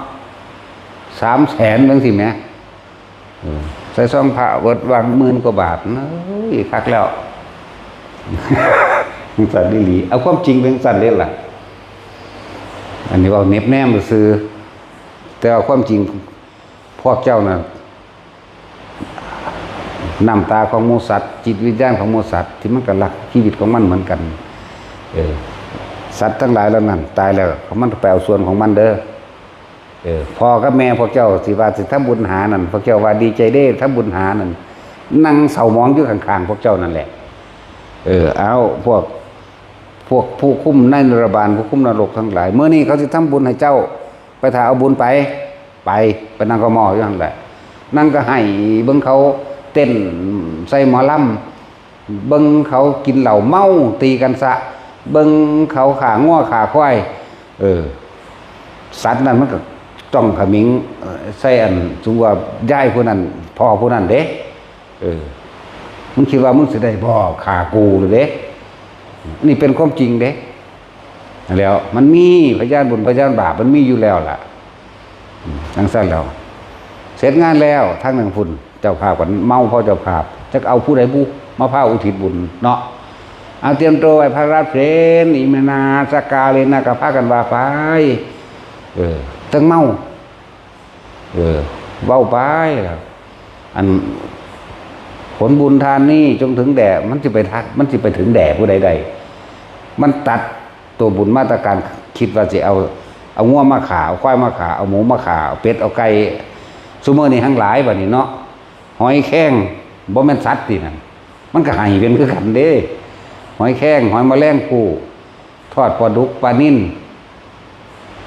สามแสน จังซี่แหม เออ ใส่ซองผ้าเบิดวางหมื่นกว่าบาท เอ้ย คักแล้ว จั่งซั้นอีหลี เอาความจริงเป็นจั่งซั้นเด้ล่ะ อันนี้เว้าเน็บแนมซื่อ แต่ว่าความจริงพวกเจ้าน่ะ น้ำตาของหมู่สัตว์ จิตวิญญาณของหมู่สัตว์ที่มันก็รักชีวิตของมันเหมือนกัน เออ สัตว์ทั้งหลายเหล่านั้นตายแล้วมันก็ไปเอาส่วนของมันเด้อ เออ พ่อกับแม่พวกเจ้าสิว่าสิทำบุญหานั่น พวกเจ้าว่าดีใจเด้ทำบุญหานั่น นั่งเศร้าหมองอยู่ข้างๆพวกเจ้านั่นแหละ เออ เอาพวก พวกผู้คุมในนรบาล ผู้คุมนรกทั้งหลาย มื้อนี้เขาสิทำบุญให้เจ้า ไปถ่าเอาบุญไป ไป ไปนั่งกะหม้ออยู่หั่นแหละ นั่งกะไห้เบิ่งเขาเต้นใส่หมอลำ เบิ่งเขากินเหล้าเมาตีกันซะ เบิ่งเขาฆ่างัวฆ่าควาย เออ สัตว์นั่นมันก็จ้องเขม็ง เอ่อ ใส่อัน สมมุติว่ายายผู้นั้น พ่อผู้นั้นเด้ เออ มึงคิดว่ามึงสิได้บ่ฆ่ากูหรือเด้ นี่เป็นความจริงเด้ แล้วมันมีพยานบุญพยานบาปมันมีอยู่แล้วล่ะ อืม จั่งซั่นแล้ว เสร็จงานแล้ว ทางหนึ่งพุ้น เจ้าภาพกันเมาเพราะเจ้าภาพ จักเอาผู้ใดบุมาพาอุทิศบุญเนาะ เอาเตรียมตัวไหว้พระรับศีล อิมินาสกาเลนะ ก็พากันว่าไป เออ ทั้งเมา เออ เว้าไปล่ะ อันผลบุญทานนี้จงถึงแด่ มันสิไปทัก มันสิไปถึงแด่ผู้ใดได้ มันตัดตัวบุญมาตรการ คิดว่าสิเอา เอางัวมาฆ่า เอาควายมาฆ่า เอาหมูมาฆ่า เอาเป็ด เอาไก่ ซุมื้อนี้ทั้งหลายบัดนี้เนาะ หอยแครงบ่แม่นสัตว์ตินั่น มันก็ให้เป็นคือกันเด้ หอยแครง หอยแมลงภู่ ทอดปลาดุก ปลานิล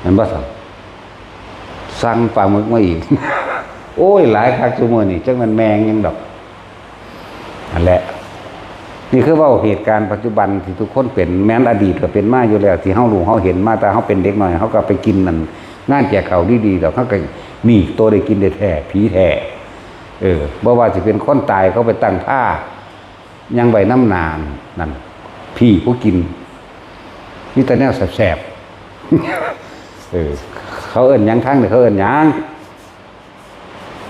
เห็นบ่ซั่น สั่งปลาหมึกมาอีก โอ้ย หลายคักซุมื้อนี้ จักแม่นแมงหยังดอก นั่นแหละ นี่คือเว้าเหตุการณ์ปัจจุบันที่ทุกคนเป็น แม้นอดีตก็เป็นมาอยู่แล้ว ที่เฮารู้เฮาเห็นมา แต่เฮาเป็นเด็กน้อย เฮาก็ไปกินนั่น งานแจกข้าวดีๆ ดอก เฮาก็นี่ โตได้กินได้แท้ ผีแท้ เออ บ่ว่าสิเป็นคนตายเขาไปตั้งพา ยังไว้นำหน้านั่น พี่ผู้กิน มีแต่แนวแซ่บๆ เออ เขาเอิ้นหยังทางนี่ เขาเอิ้นหยัง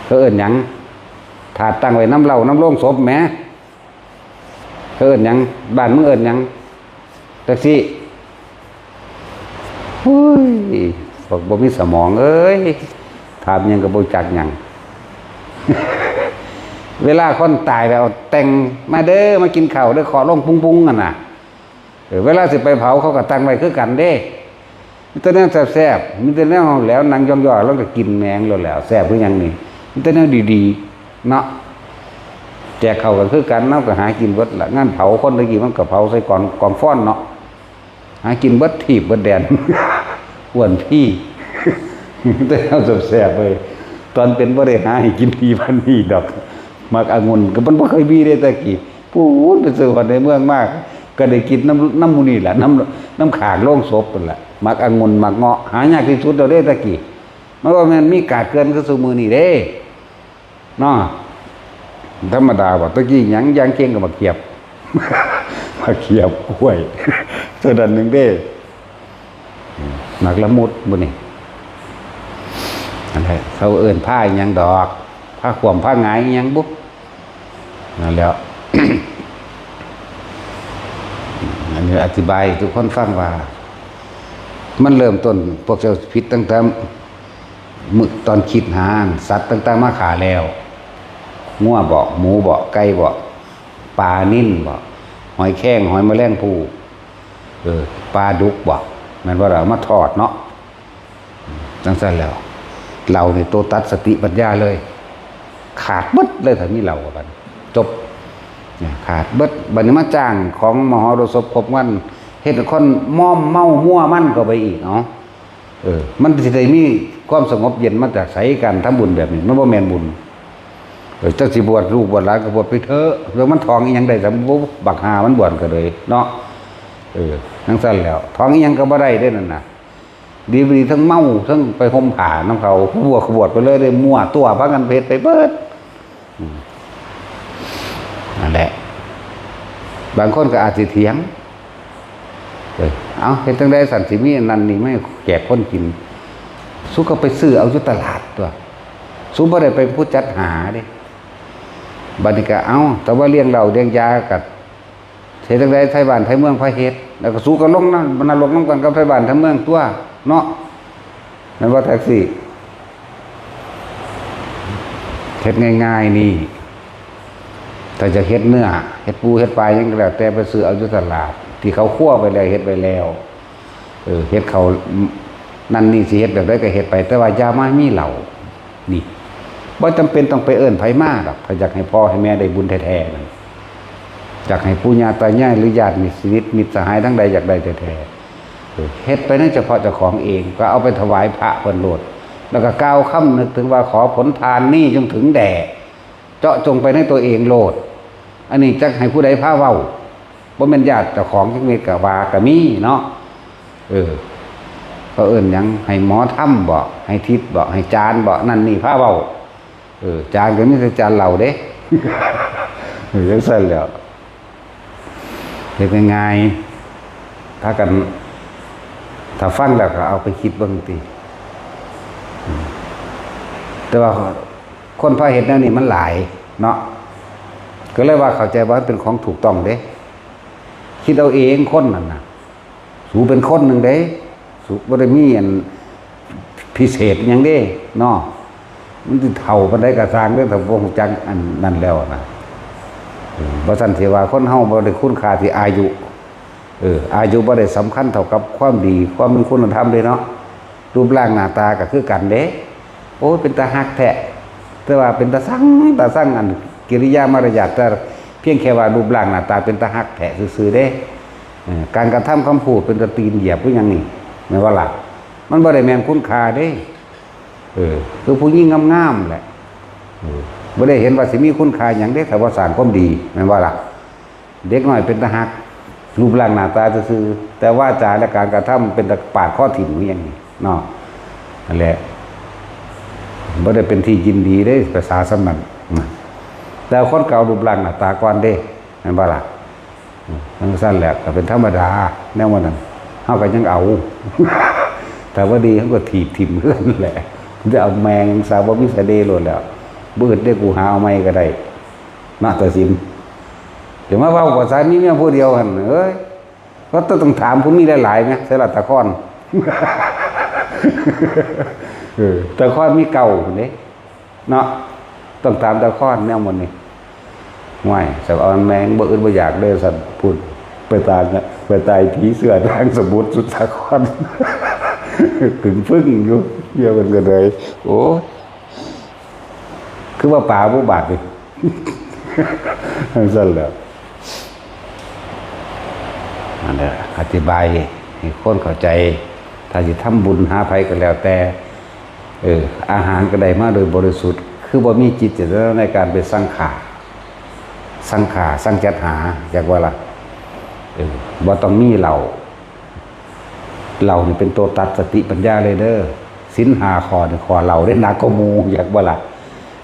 เขาเอิ้นหยัง ถาดตั้งไว้นำเหล้านำโลงศพแหม เขาเอิ้นหยัง บ้านมึงเอิ้นหยัง จักซี่ อุ้ย บอกบ่มีสมองเอ้ย ถามหยังก็บ่จักหยัง เวลาคนตายแล้วแต่ง "มาเด้อ มากินข้าวเด้อ" เคาะลงปุ้งๆ นั่นน่ะ เออ เวลาสิไปเผาเขาก็ตั้งไว้คือกันเด้ มีแต่แนวแซ่บๆ มีแต่แนวแหลวนั่งย่องๆ แล้วก็กินแมงแล้วแหล้ว แซ่บคือหยังนี่ มีแต่แนวดีๆ เนาะ แจกข้าวก็คือกัน เฮาก็หากินเบิดล่ะ งานเผาคนตะกี้มันก็เผาใส่กอง กองฟอนเนาะ หากินเบิดทีบเบิดแดน อ้วนพี แต่เอาแซ่บๆ เลย ตอนเป็นบ่ได้หาให้กินดีปานนี้ดอก หมากองุ่นก็มันบ่เคยมีเด้ตะกี้ ปู๊ดไปซื้อฮอดในเมืองมา ก็ได้กินนำ นำหมู่นี่แหละ นำ นำข้างโลงศพนั่นแหละ หมากองุ่น หมากเงาะ หายากที่สุดแล้วเด้ตะกี้ มันบ่แม่นมีกาดเกลื่อนคือซุมื้อนี้เด้ เนาะ ธรรมดาบ่ ตะกี้หยัง ยางเก่งก็บักเขียบ บักเขียบ กล้วย เท่านั้นหนึ่งเด้ หมากละมุดบุนี่ อันนี้เขาเอิ้นผ้าหยังดอก ผ้าขวม ผ้าหงายหยังบุ นั่นแหล้ว อันนี้อธิบายให้ทุกคนฟังว่า มันเริ่มต้น พวกเจ้าผิดตั้งแต่มื้อตอนคิดหาสัตว์ต่างๆ มาฆ่าแล้ว งัวบ่ หมูบ่ ไก่บ่ ปลานิลบ่ หอยแครง หอยแมลงภู่ เออ ปลาดุกบ่ แม่นบ่ล่ะ เอามาทอดเนาะ จั่งซั่นแล้ว เหล้านี่ตัวตัดสติปัญญาเลย ขาดเบิดเลย ถ้ามีเหล้ากัน จบ เนี่ย ขาดเบิด บัดนี้มาจ้างของมหรสพครบวัน เฮ็ดให้คนมอมเมามั่วมันเข้าไปอีก เอ้า เออ มันสิได้มีความสงบเย็นมาจากไส การทำบุญแบบนี้ มันบ่แม่นบุญ เออ จักสิบวชลูกบวชหลานก็บวชไปเถอะ แล้วมันท่องอีหยังได้ สำหรับบักห่ามันบวชก็เลยเนาะ เออ จั่งซั่นแล้ว ท่องอีหยังก็บ่ได้เด้นั่นน่ะ ดีบ่ดีทั้งเมาทั้งไปห่มผ้านำเขา บวชก็บวชไปเลย ได้มั่วตัว พากันเฮ็ดไปเบิด อืม นั่นแหละ บางคนก็อาจสิเถียง เออ เอา เฮ็ดจั่งใด๋สันสิมีอันนั้นนี่มาให้แจกคนกิน สุก็ไปซื้อเอาอยู่ตลาดตัว สุบ่ได้ไปผู้จัดหาเด้ บัดนี้ก็ เอา แต่ว่าเลี้ยงเหล้าเลี้ยงยาก็ เฮ็ดจั่งใด๋ไทบ้านไทเมืองพาเฮ็ด แล้วก็สุก็ลงนรกนำกันกับไทบ้านไทเมืองตัว เนาะ แม่นบ่แท็กซี่ เฮ็ดง่ายๆ นี่ ถ้าจะเฮ็ดเนื้อ เฮ็ดปูเฮ็ดปลาหยังก็แล้วแต่ ไปซื้อเอาอยู่ตลาด ที่เขาคั่วไปแล้ว เฮ็ดไปแล้ว เออ เฮ็ดเขาวนั่นนี่ สิเฮ็ดแบบใดก็เฮ็ดไป แต่ว่าอย่ามามีเหล้า นี่ บ่จำเป็นต้องไปเอิ้นไผมาดอก ถ้าอยากให้พ่อให้แม่ได้บุญแท้ๆนั่น อยากให้ปู่ย่าตายายหรือญาติมิตรสนิทมิตรสหายทั้งใดอยากได้แท้ๆ เออ เฮ็ดไปในเฉพาะเจ้าของเอง ก็เอาไปถวายพระเพิ่นโลด แล้วก็กล่าวคำนึกถึงว่าขอผลทานนี้จงถึงแด่ เจาะจงไปในตัวเองโลด อันนี้จักให้ผู้ใดพาเว้า บ่แม่นญาติเจ้าของจักเม็ดก็ว่าก็มีเนาะ เออ เขาเอิ้นหยัง ให้หมอธรรมบ่ ให้ทิพย์บ่ ให้จารย์บ่ นั่นนี่พาเว้า เออ จารย์ก็มีแต่จารย์เหล้าเด้ เออ จังซั่นแหล้ว เฮ็ดง่ายๆ พากัน ถ้าฟังแล้วก็เอาไปคิดเบิ่งติ อืม แต่ว่าคนพาเฮ็ดแนวนี้มันหลายเนาะ ก็เลยว่าเข้าใจว่ามันเป็นของถูกต้องเด้ คิดเอาเองคนนั่นน่ะ สูเป็นคนหนึ่งเด้ สูบ่ได้มีอันพิเศษหยังเด้เนาะ มันสิเฒ่าปานใดก็ซ่างเด้ ถ้าบ่ฮู้จักอันนั้นแล้วนะ เออ บ่ซั้นสิว่าคนเฮาบ่ได้คุณค่าที่อายุ เออ อายุบ่ได้สำคัญเท่ากับความดี ความมีคุณธรรมเด้เนาะ รูปร่างหน้าตาก็คือกันเด้ โอ้ย เป็นตาฮักแท้ แต่ว่าเป็นตาซัง ตาซัง อันกิริยามารยาท แต่เพียงแค่ว่ารูปร่างหน้าตาเป็นตาฮักแท้ซื่อๆเด้ เออ การกระทำคำพูดเป็นตาตีนเหยียบคือหยังนี่ แม่นบ่ล่ะ มันบ่ได้แม่นคุณค่าเด้ เออ คือผู้หญิงงามๆแหละ เออ บ่ได้เห็นว่าสิมีคุณค่าหยังเด้ ถ้าบ่สร้างความดี แม่นบ่ล่ะ เด็กน้อยเป็นตาฮัก รูปร่างหน้าตาซื่อๆ แต่วาจาและการกระทำเป็นตาปาดคอถิ่มคือหยังนี่เนาะ นั่นแหละ บ่ได้เป็นที่ยินดีเด้ ภาษาส่ำนั้นนะ แต่คนเก่ารูปร่างหน้าตาก่อนเด้ แม่นบ่ล่ะ อืม จังซั่นแหละ ก็เป็นธรรมดา แนวว่านั้น เฮาก็ยังเอา ถ้าบ่ดี เฮาก็ถีบถิ่มคือกันแหละ จะเอาแม่งซะ บ่มีสะเดโลดแล้ว บ่อึดเด้ กูหาเอาใหม่ก็ได้ นะ ตัดสิน จะมาเว้าภาษามีเมียผู้เดียวหั่น เอ้ย ก็ต้องถามผู้มีหลายๆแหม ใส่ละตาคอน เออ ตาคอนมีเก่าพุ้นเด้ เนาะ ต้องถามตาคอนแนวหมดนี่ ห่วย สะออนแมงบ่อึดบ่อยากเด้อ สัตว์พุ้น ไปตาย ไปตายผีเสื้อทางสมุทรสุดสาคร กึ่งฟึ่งอยู่ เดี๋ยวมันก็เลย โอ้ย คือว่าปลาบ่บาดนี่ จังซั่นแหละ นั่นแหละ อธิบายให้คนเข้าใจ ถ้าสิทำบุญหาไผก็แล้วแต่ เออ อาหารก็ได้มาโดยบริสุทธิ์ คือบ่มีจิตเจตนาในการไปสังฆ่า สังฆ่า สังจัดหา อยากว่าล่ะ เออ บ่ต้องมีเหล้า เหล้านี่เป็นตัวตัดสติปัญญาเลยเด้อ ศีลห้าข้อนี่ข้อเหล้าได้หนักกว่าหมู่ อยากบ่ล่ะ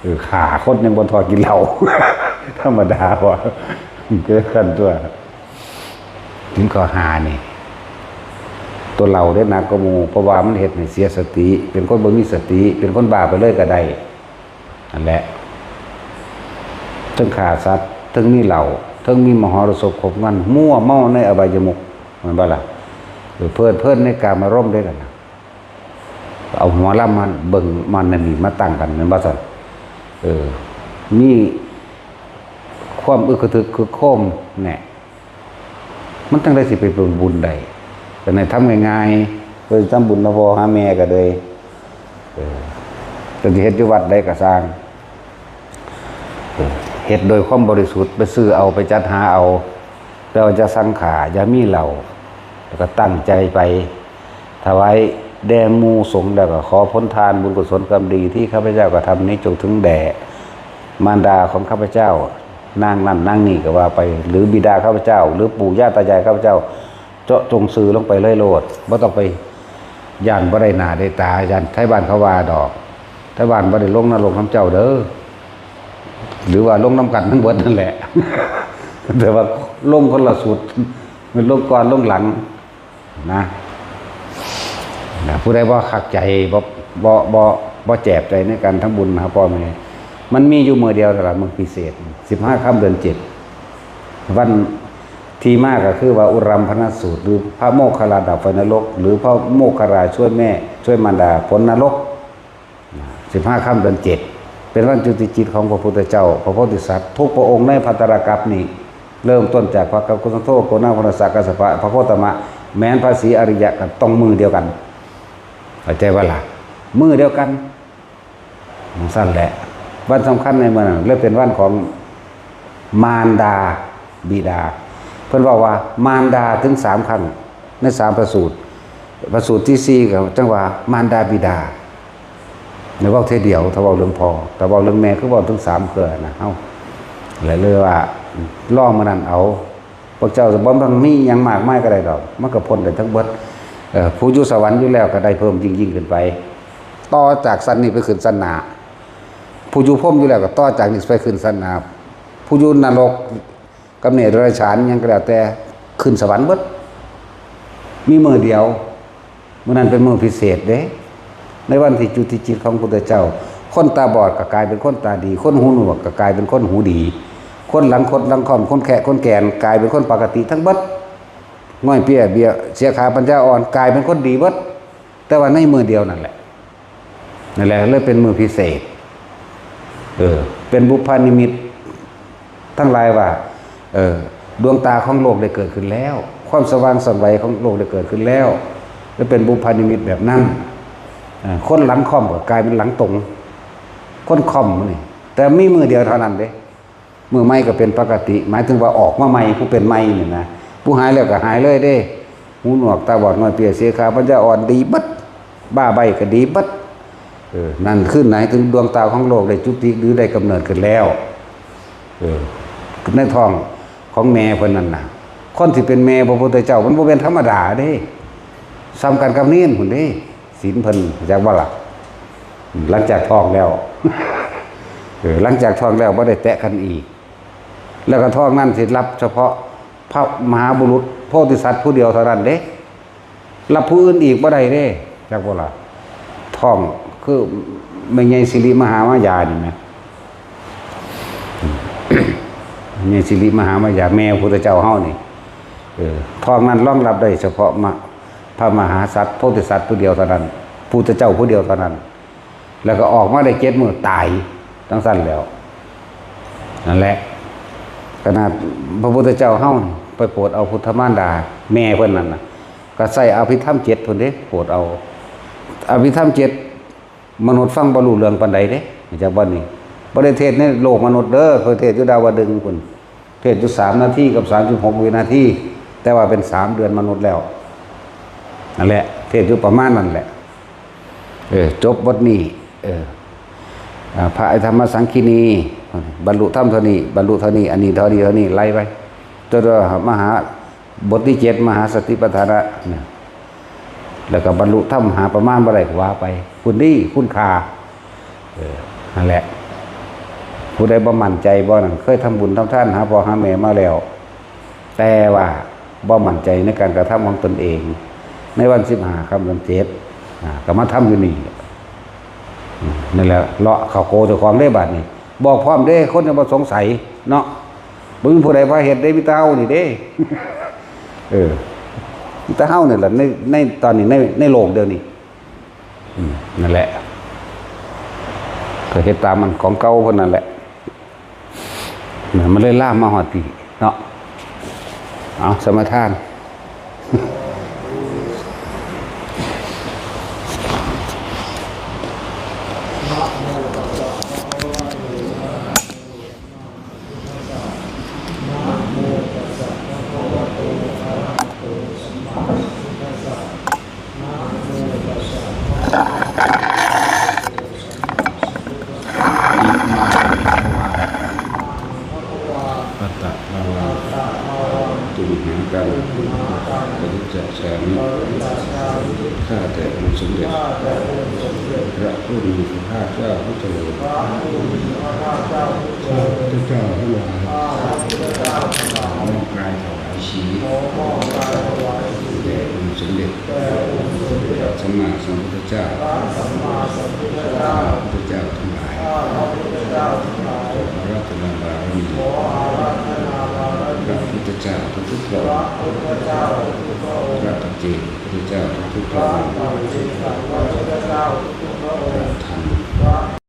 เออ ฆ่าคนยังบ่ทอกินเหล้า ธรรมดาว่ะ เกินขั้นตัว ศีลข้อห้านี่ ตัวเหล้าได้หนักกว่าหมู่ เพราะว่ามันเฮ็ดให้เสียสติ เป็นคนบ่มีสติ เป็นคนบ้าไปเลยก็ได้ นั่นแหละ เทิงฆ่าสัตว์ เทิงมีเหล้า เทิงมีมหรสพครบงาน มั่วเมาในอบายมุข แม่นบ่ล่ะ เออ เพลิดเพลินในกามารมณ์ได้ล่ะนะ เอาหมอลำมาเบิ่ง มานั่นนี่ มาตั้งกัน แม่นบ่ซั่น เออ มีความอึกกระทึกคึกโครมแหน่ มันจั่งใด๋สิไปเป็นบุญได้ ก็ให้ทำง่ายๆ เพิ่นทำบุญหาพ่อหาแม่ก็เลย เออ จะสิเฮ็ดอยู่วัดใดก็ซ่าง เออ เฮ็ดโดยความบริสุทธิ์ ไปซื้อเอา ไปจัดหาเอา แต่ว่าอย่าสังฆ่า อย่ามีเหล้า แล้วก็ตั้งใจไป ถวายแด่หมู่สงฆ์ แล้วก็ขอผลทานบุญกุศลกรรมดีที่ข้าพเจ้ากระทำนี้จงถึงแด่มารดาของข้าพเจ้า นางนั่นนางนี่ก็ว่าไป หรือบิดาข้าพเจ้า หรือปู่ย่าตายายข้าพเจ้า เจาะจงซื่อลงไปเลยโลด บ่ต้องไปย้านบ่ได้หน้าได้ตา ย้านไทบ้านเขาว่าดอก ไทบ้านบ่ได้ลงนรกนำเจ้าเด้อ หรือว่าลงนำกันทั้งเบิดนั่นแหละ แต่ว่าลงคนละสุด ลงก่อนลงหลัง นะ นะ ผู้ใดบ่คักใจ บ่ บ่ บ่ บ่แจบใจในการทำบุญหาพ่อแม่ มันมีอยู่มื้อเดียวเท่านั้น มื้อพิเศษ สิบห้าค่ำเดือนเจ็ด วันที่มาก็คือว่าอุรัมพนสูตร หรือพระโมคคัลลาดับไฟนรก หรือพระโมคคัลลาช่วยแม่ ช่วยมารดาพ้นนรก สิบห้าค่ำเดือนเจ็ด เป็นวันจุติจิตของพระพุทธเจ้า พระโพธิสัตว์ ทุกพระองค์ในภัทรกัปปะนี้ เริ่มต้นจากพระกัปปะโกณโธ โกณาโคณาสะ กัสสปะ พระโคตมะ แม้นพระศรีอริยะก็ต้องมื้อเดียวกัน เข้าใจบ่ล่ะ มื้อเดียวกัน จั่งซั้นแหละ วันสำคัญในมื้อนั้นเลยเป็นวันของมารดาบิดา เพิ่นเว้าว่ามารดาถึงสามครั้ง ในสามพระสูตร พระสูตรที่สี่ก็จั่งว่ามารดาบิดา ในเว้าเทื่อเดียว ถ้าเว้าเรื่องพ่อ ถ้าเว้าเรื่องแม่คือเว้าถึงสามเทื่อนะ เฮา เลย เลยว่าลองมื้อนั้นเอา พวกเจ้าจะบ่ต้องมีหยังมากมายก็ได้ดอก มันก็พ้นได้ทั้งเบิด เอ่อ ผู้อยู่สวรรค์อยู่แล้วก็ได้เพิ่มยิ่งๆขึ้นไป ต่อจากชั้นนี้ไปขึ้นชั้นหน้า ผู้อยู่พรหมอยู่แล้วก็ต่อจากนี้ไปขึ้นชั้นหน้า ผู้อยู่นรกกับเนรชานหยังก็แล้วแต่ ขึ้นสวรรค์เบิด มีมื้อเดียว มื้อนั้นเป็นมื้อพิเศษเด้ ในวันที่จุติจิตของพุทธเจ้า คนตาบอดก็กลายเป็นคนตาดี คนหูหนวกก็กลายเป็นคนหูดี คนหลังคดหลังค่อม คนแคะคนแกน กลายเป็นคนปกติทั้งเบิด ง่อยเปี้ยเบี้ย เสียขาปัญญาอ่อน กลายเป็นคนดีเบิด แต่ว่าในมื้อเดียวนั่นแหละ นั่นแหละเลยเป็นมื้อพิเศษ เออ เป็นบุพนิมิต ทั้งหลายว่า เออ ดวงตาของโลกได้เกิดขึ้นแล้ว ความสว่างไสวของโลกได้เกิดขึ้นแล้ว และเป็นบุพนิมิตแบบนั้น เออ คนหลังค่อมก็กลายเป็นหลังตรง คนค่อมนี่ แต่มีมื้อเดียวเท่านั้นเด้ มื้อใหม่ก็เป็นปกติ หมายถึงว่าออกมาใหม่ ผู้เป็นใหม่นี่นะ ผู้หายแล้วก็หายเลยเด้ หูหนวกตาบอดง่อยเปี้ยเสียขาปัญญาอ่อนดีเบิด บ้าใบ้ก็ดีเบิด เออ นั่นคือหมายถึงดวงตาของโลกได้จุติหรือได้กำเนิดขึ้นแล้ว เออ ในท้องของแม่เพิ่นนั่นน่ะ คนที่เป็นแม่พระพุทธเจ้ามันบ่เป็นธรรมดาเด้ ส่ำกันกับเณรพุ้นเด้ ศีลเพิ่น จักบ่ล่ะ หลังจากท้องแล้ว เออ หลังจากท้องแล้วบ่ได้แตะกันอีก แล้วก็ท้องนั้นสิรับเฉพาะพระมหาบุรุษโพธิสัตว์ผู้เดียวเท่านั้นเด้ รับผู้อื่นอีกบ่ได้เด้ จักบ่ล่ะ ท้องคือแม่ใหญ่สิริมหามายานี่แหม แม่ใหญ่สิริมหามายา แม่พระพุทธเจ้าเฮานี่ เออ ท้องนั้นรองรับได้เฉพาะมะ พระมหาสัตว์โพธิสัตว์ผู้เดียวเท่านั้น พุทธเจ้าผู้เดียวเท่านั้น แล้วก็ออกมาได้เจ็ดมื้อตาย จั่งซั้นแล้ว นั่นแหละ ขนาดพระพุทธเจ้าเฮานี่ไปโปรดเอาพุทธมารดา แม่เพิ่นนั่นน่ะ ก็ใช้อภิธรรมเจ็ดพุ้นเด้ โปรดเอา อภิธรรมเจ็ด มนุษย์ฟังบ่รู้เรื่องปานใดเด้ จากวันนี้ บ่ได้เทศน์ในโลกมนุษย์เด้อ เพิ่นเทศน์อยู่ดาวดึงส์พุ้น เทศน์อยู่สามนาทีกับสามสิบหกวินาที แต่ว่าเป็นสามเดือนมนุษย์แล้ว นั่นแหละ เทศน์อยู่ประมาณนั้นแหละ เออ จบบทนี้ เออ อ่า พระอภิธรรมสังคีณี บรรลุธรรมเท่านี้ บรรลุเท่านี้ อันนี้เท่านี้ เท่านี้ ไล่ไป จนว่ามหา บทที่เจ็ด มหาสติปัฏฐานะเนี่ย แล้วก็บรรลุธรรมหาประมาณบ่ได้ก็ว่าไป คุณดีคุณค่า เออ นั่นแหละ ผู้ใดบ่มั่นใจบ่นั่น เคยทำบุญทำทานหาพ่อหาแม่มาแล้ว แต่ว่าบ่มั่นใจในการกระทำของตนเอง ในวันสิบห้าค่ำเดือนเจ็ด อ่า ก็มาทำอยู่นี่ อืม นั่นแหละ เลาะเข้าโกเจ้าของเด้บาดนี้ บอกพร้อมเด้ คนจะบ่สงสัยเนาะ บ่มีผู้ใดพาเฮ็ดเด้ มีแต่เฮานี่เด้ เออ มีแต่เฮานี่แหละ ใน ในตอนนี้ ใน ในโลกเดี๋ยวนี้ อืม นั่นแหละ ก็เฮ็ดตามมันของเก่าเพิ่นนั่นแหละ นะ มันเลยลามมาฮอดพี้เนาะ เอา สมาทาน อิมานิภะคะวา อัตตะภะคะวา ตุมหังคัง ปะริจจามิ ข้าแต่องค์สมเด็จ พระผู้มีพระภาคเจ้าผู้เจริญ ข้าพระพุทธเจ้าทั้งหลาย ขอมอบกายถวายชีวิต แด่องค์สมเด็จ พระสัมมาสัมพุทธเจ้า ข้าพระพุทธเจ้าทั้งหลาย ขออาราธนาบารมี พระพุทธเจ้าทุกๆพระองค์ พระปัจเจกพุทธเจ้าทุกๆพระองค์ พระธรรม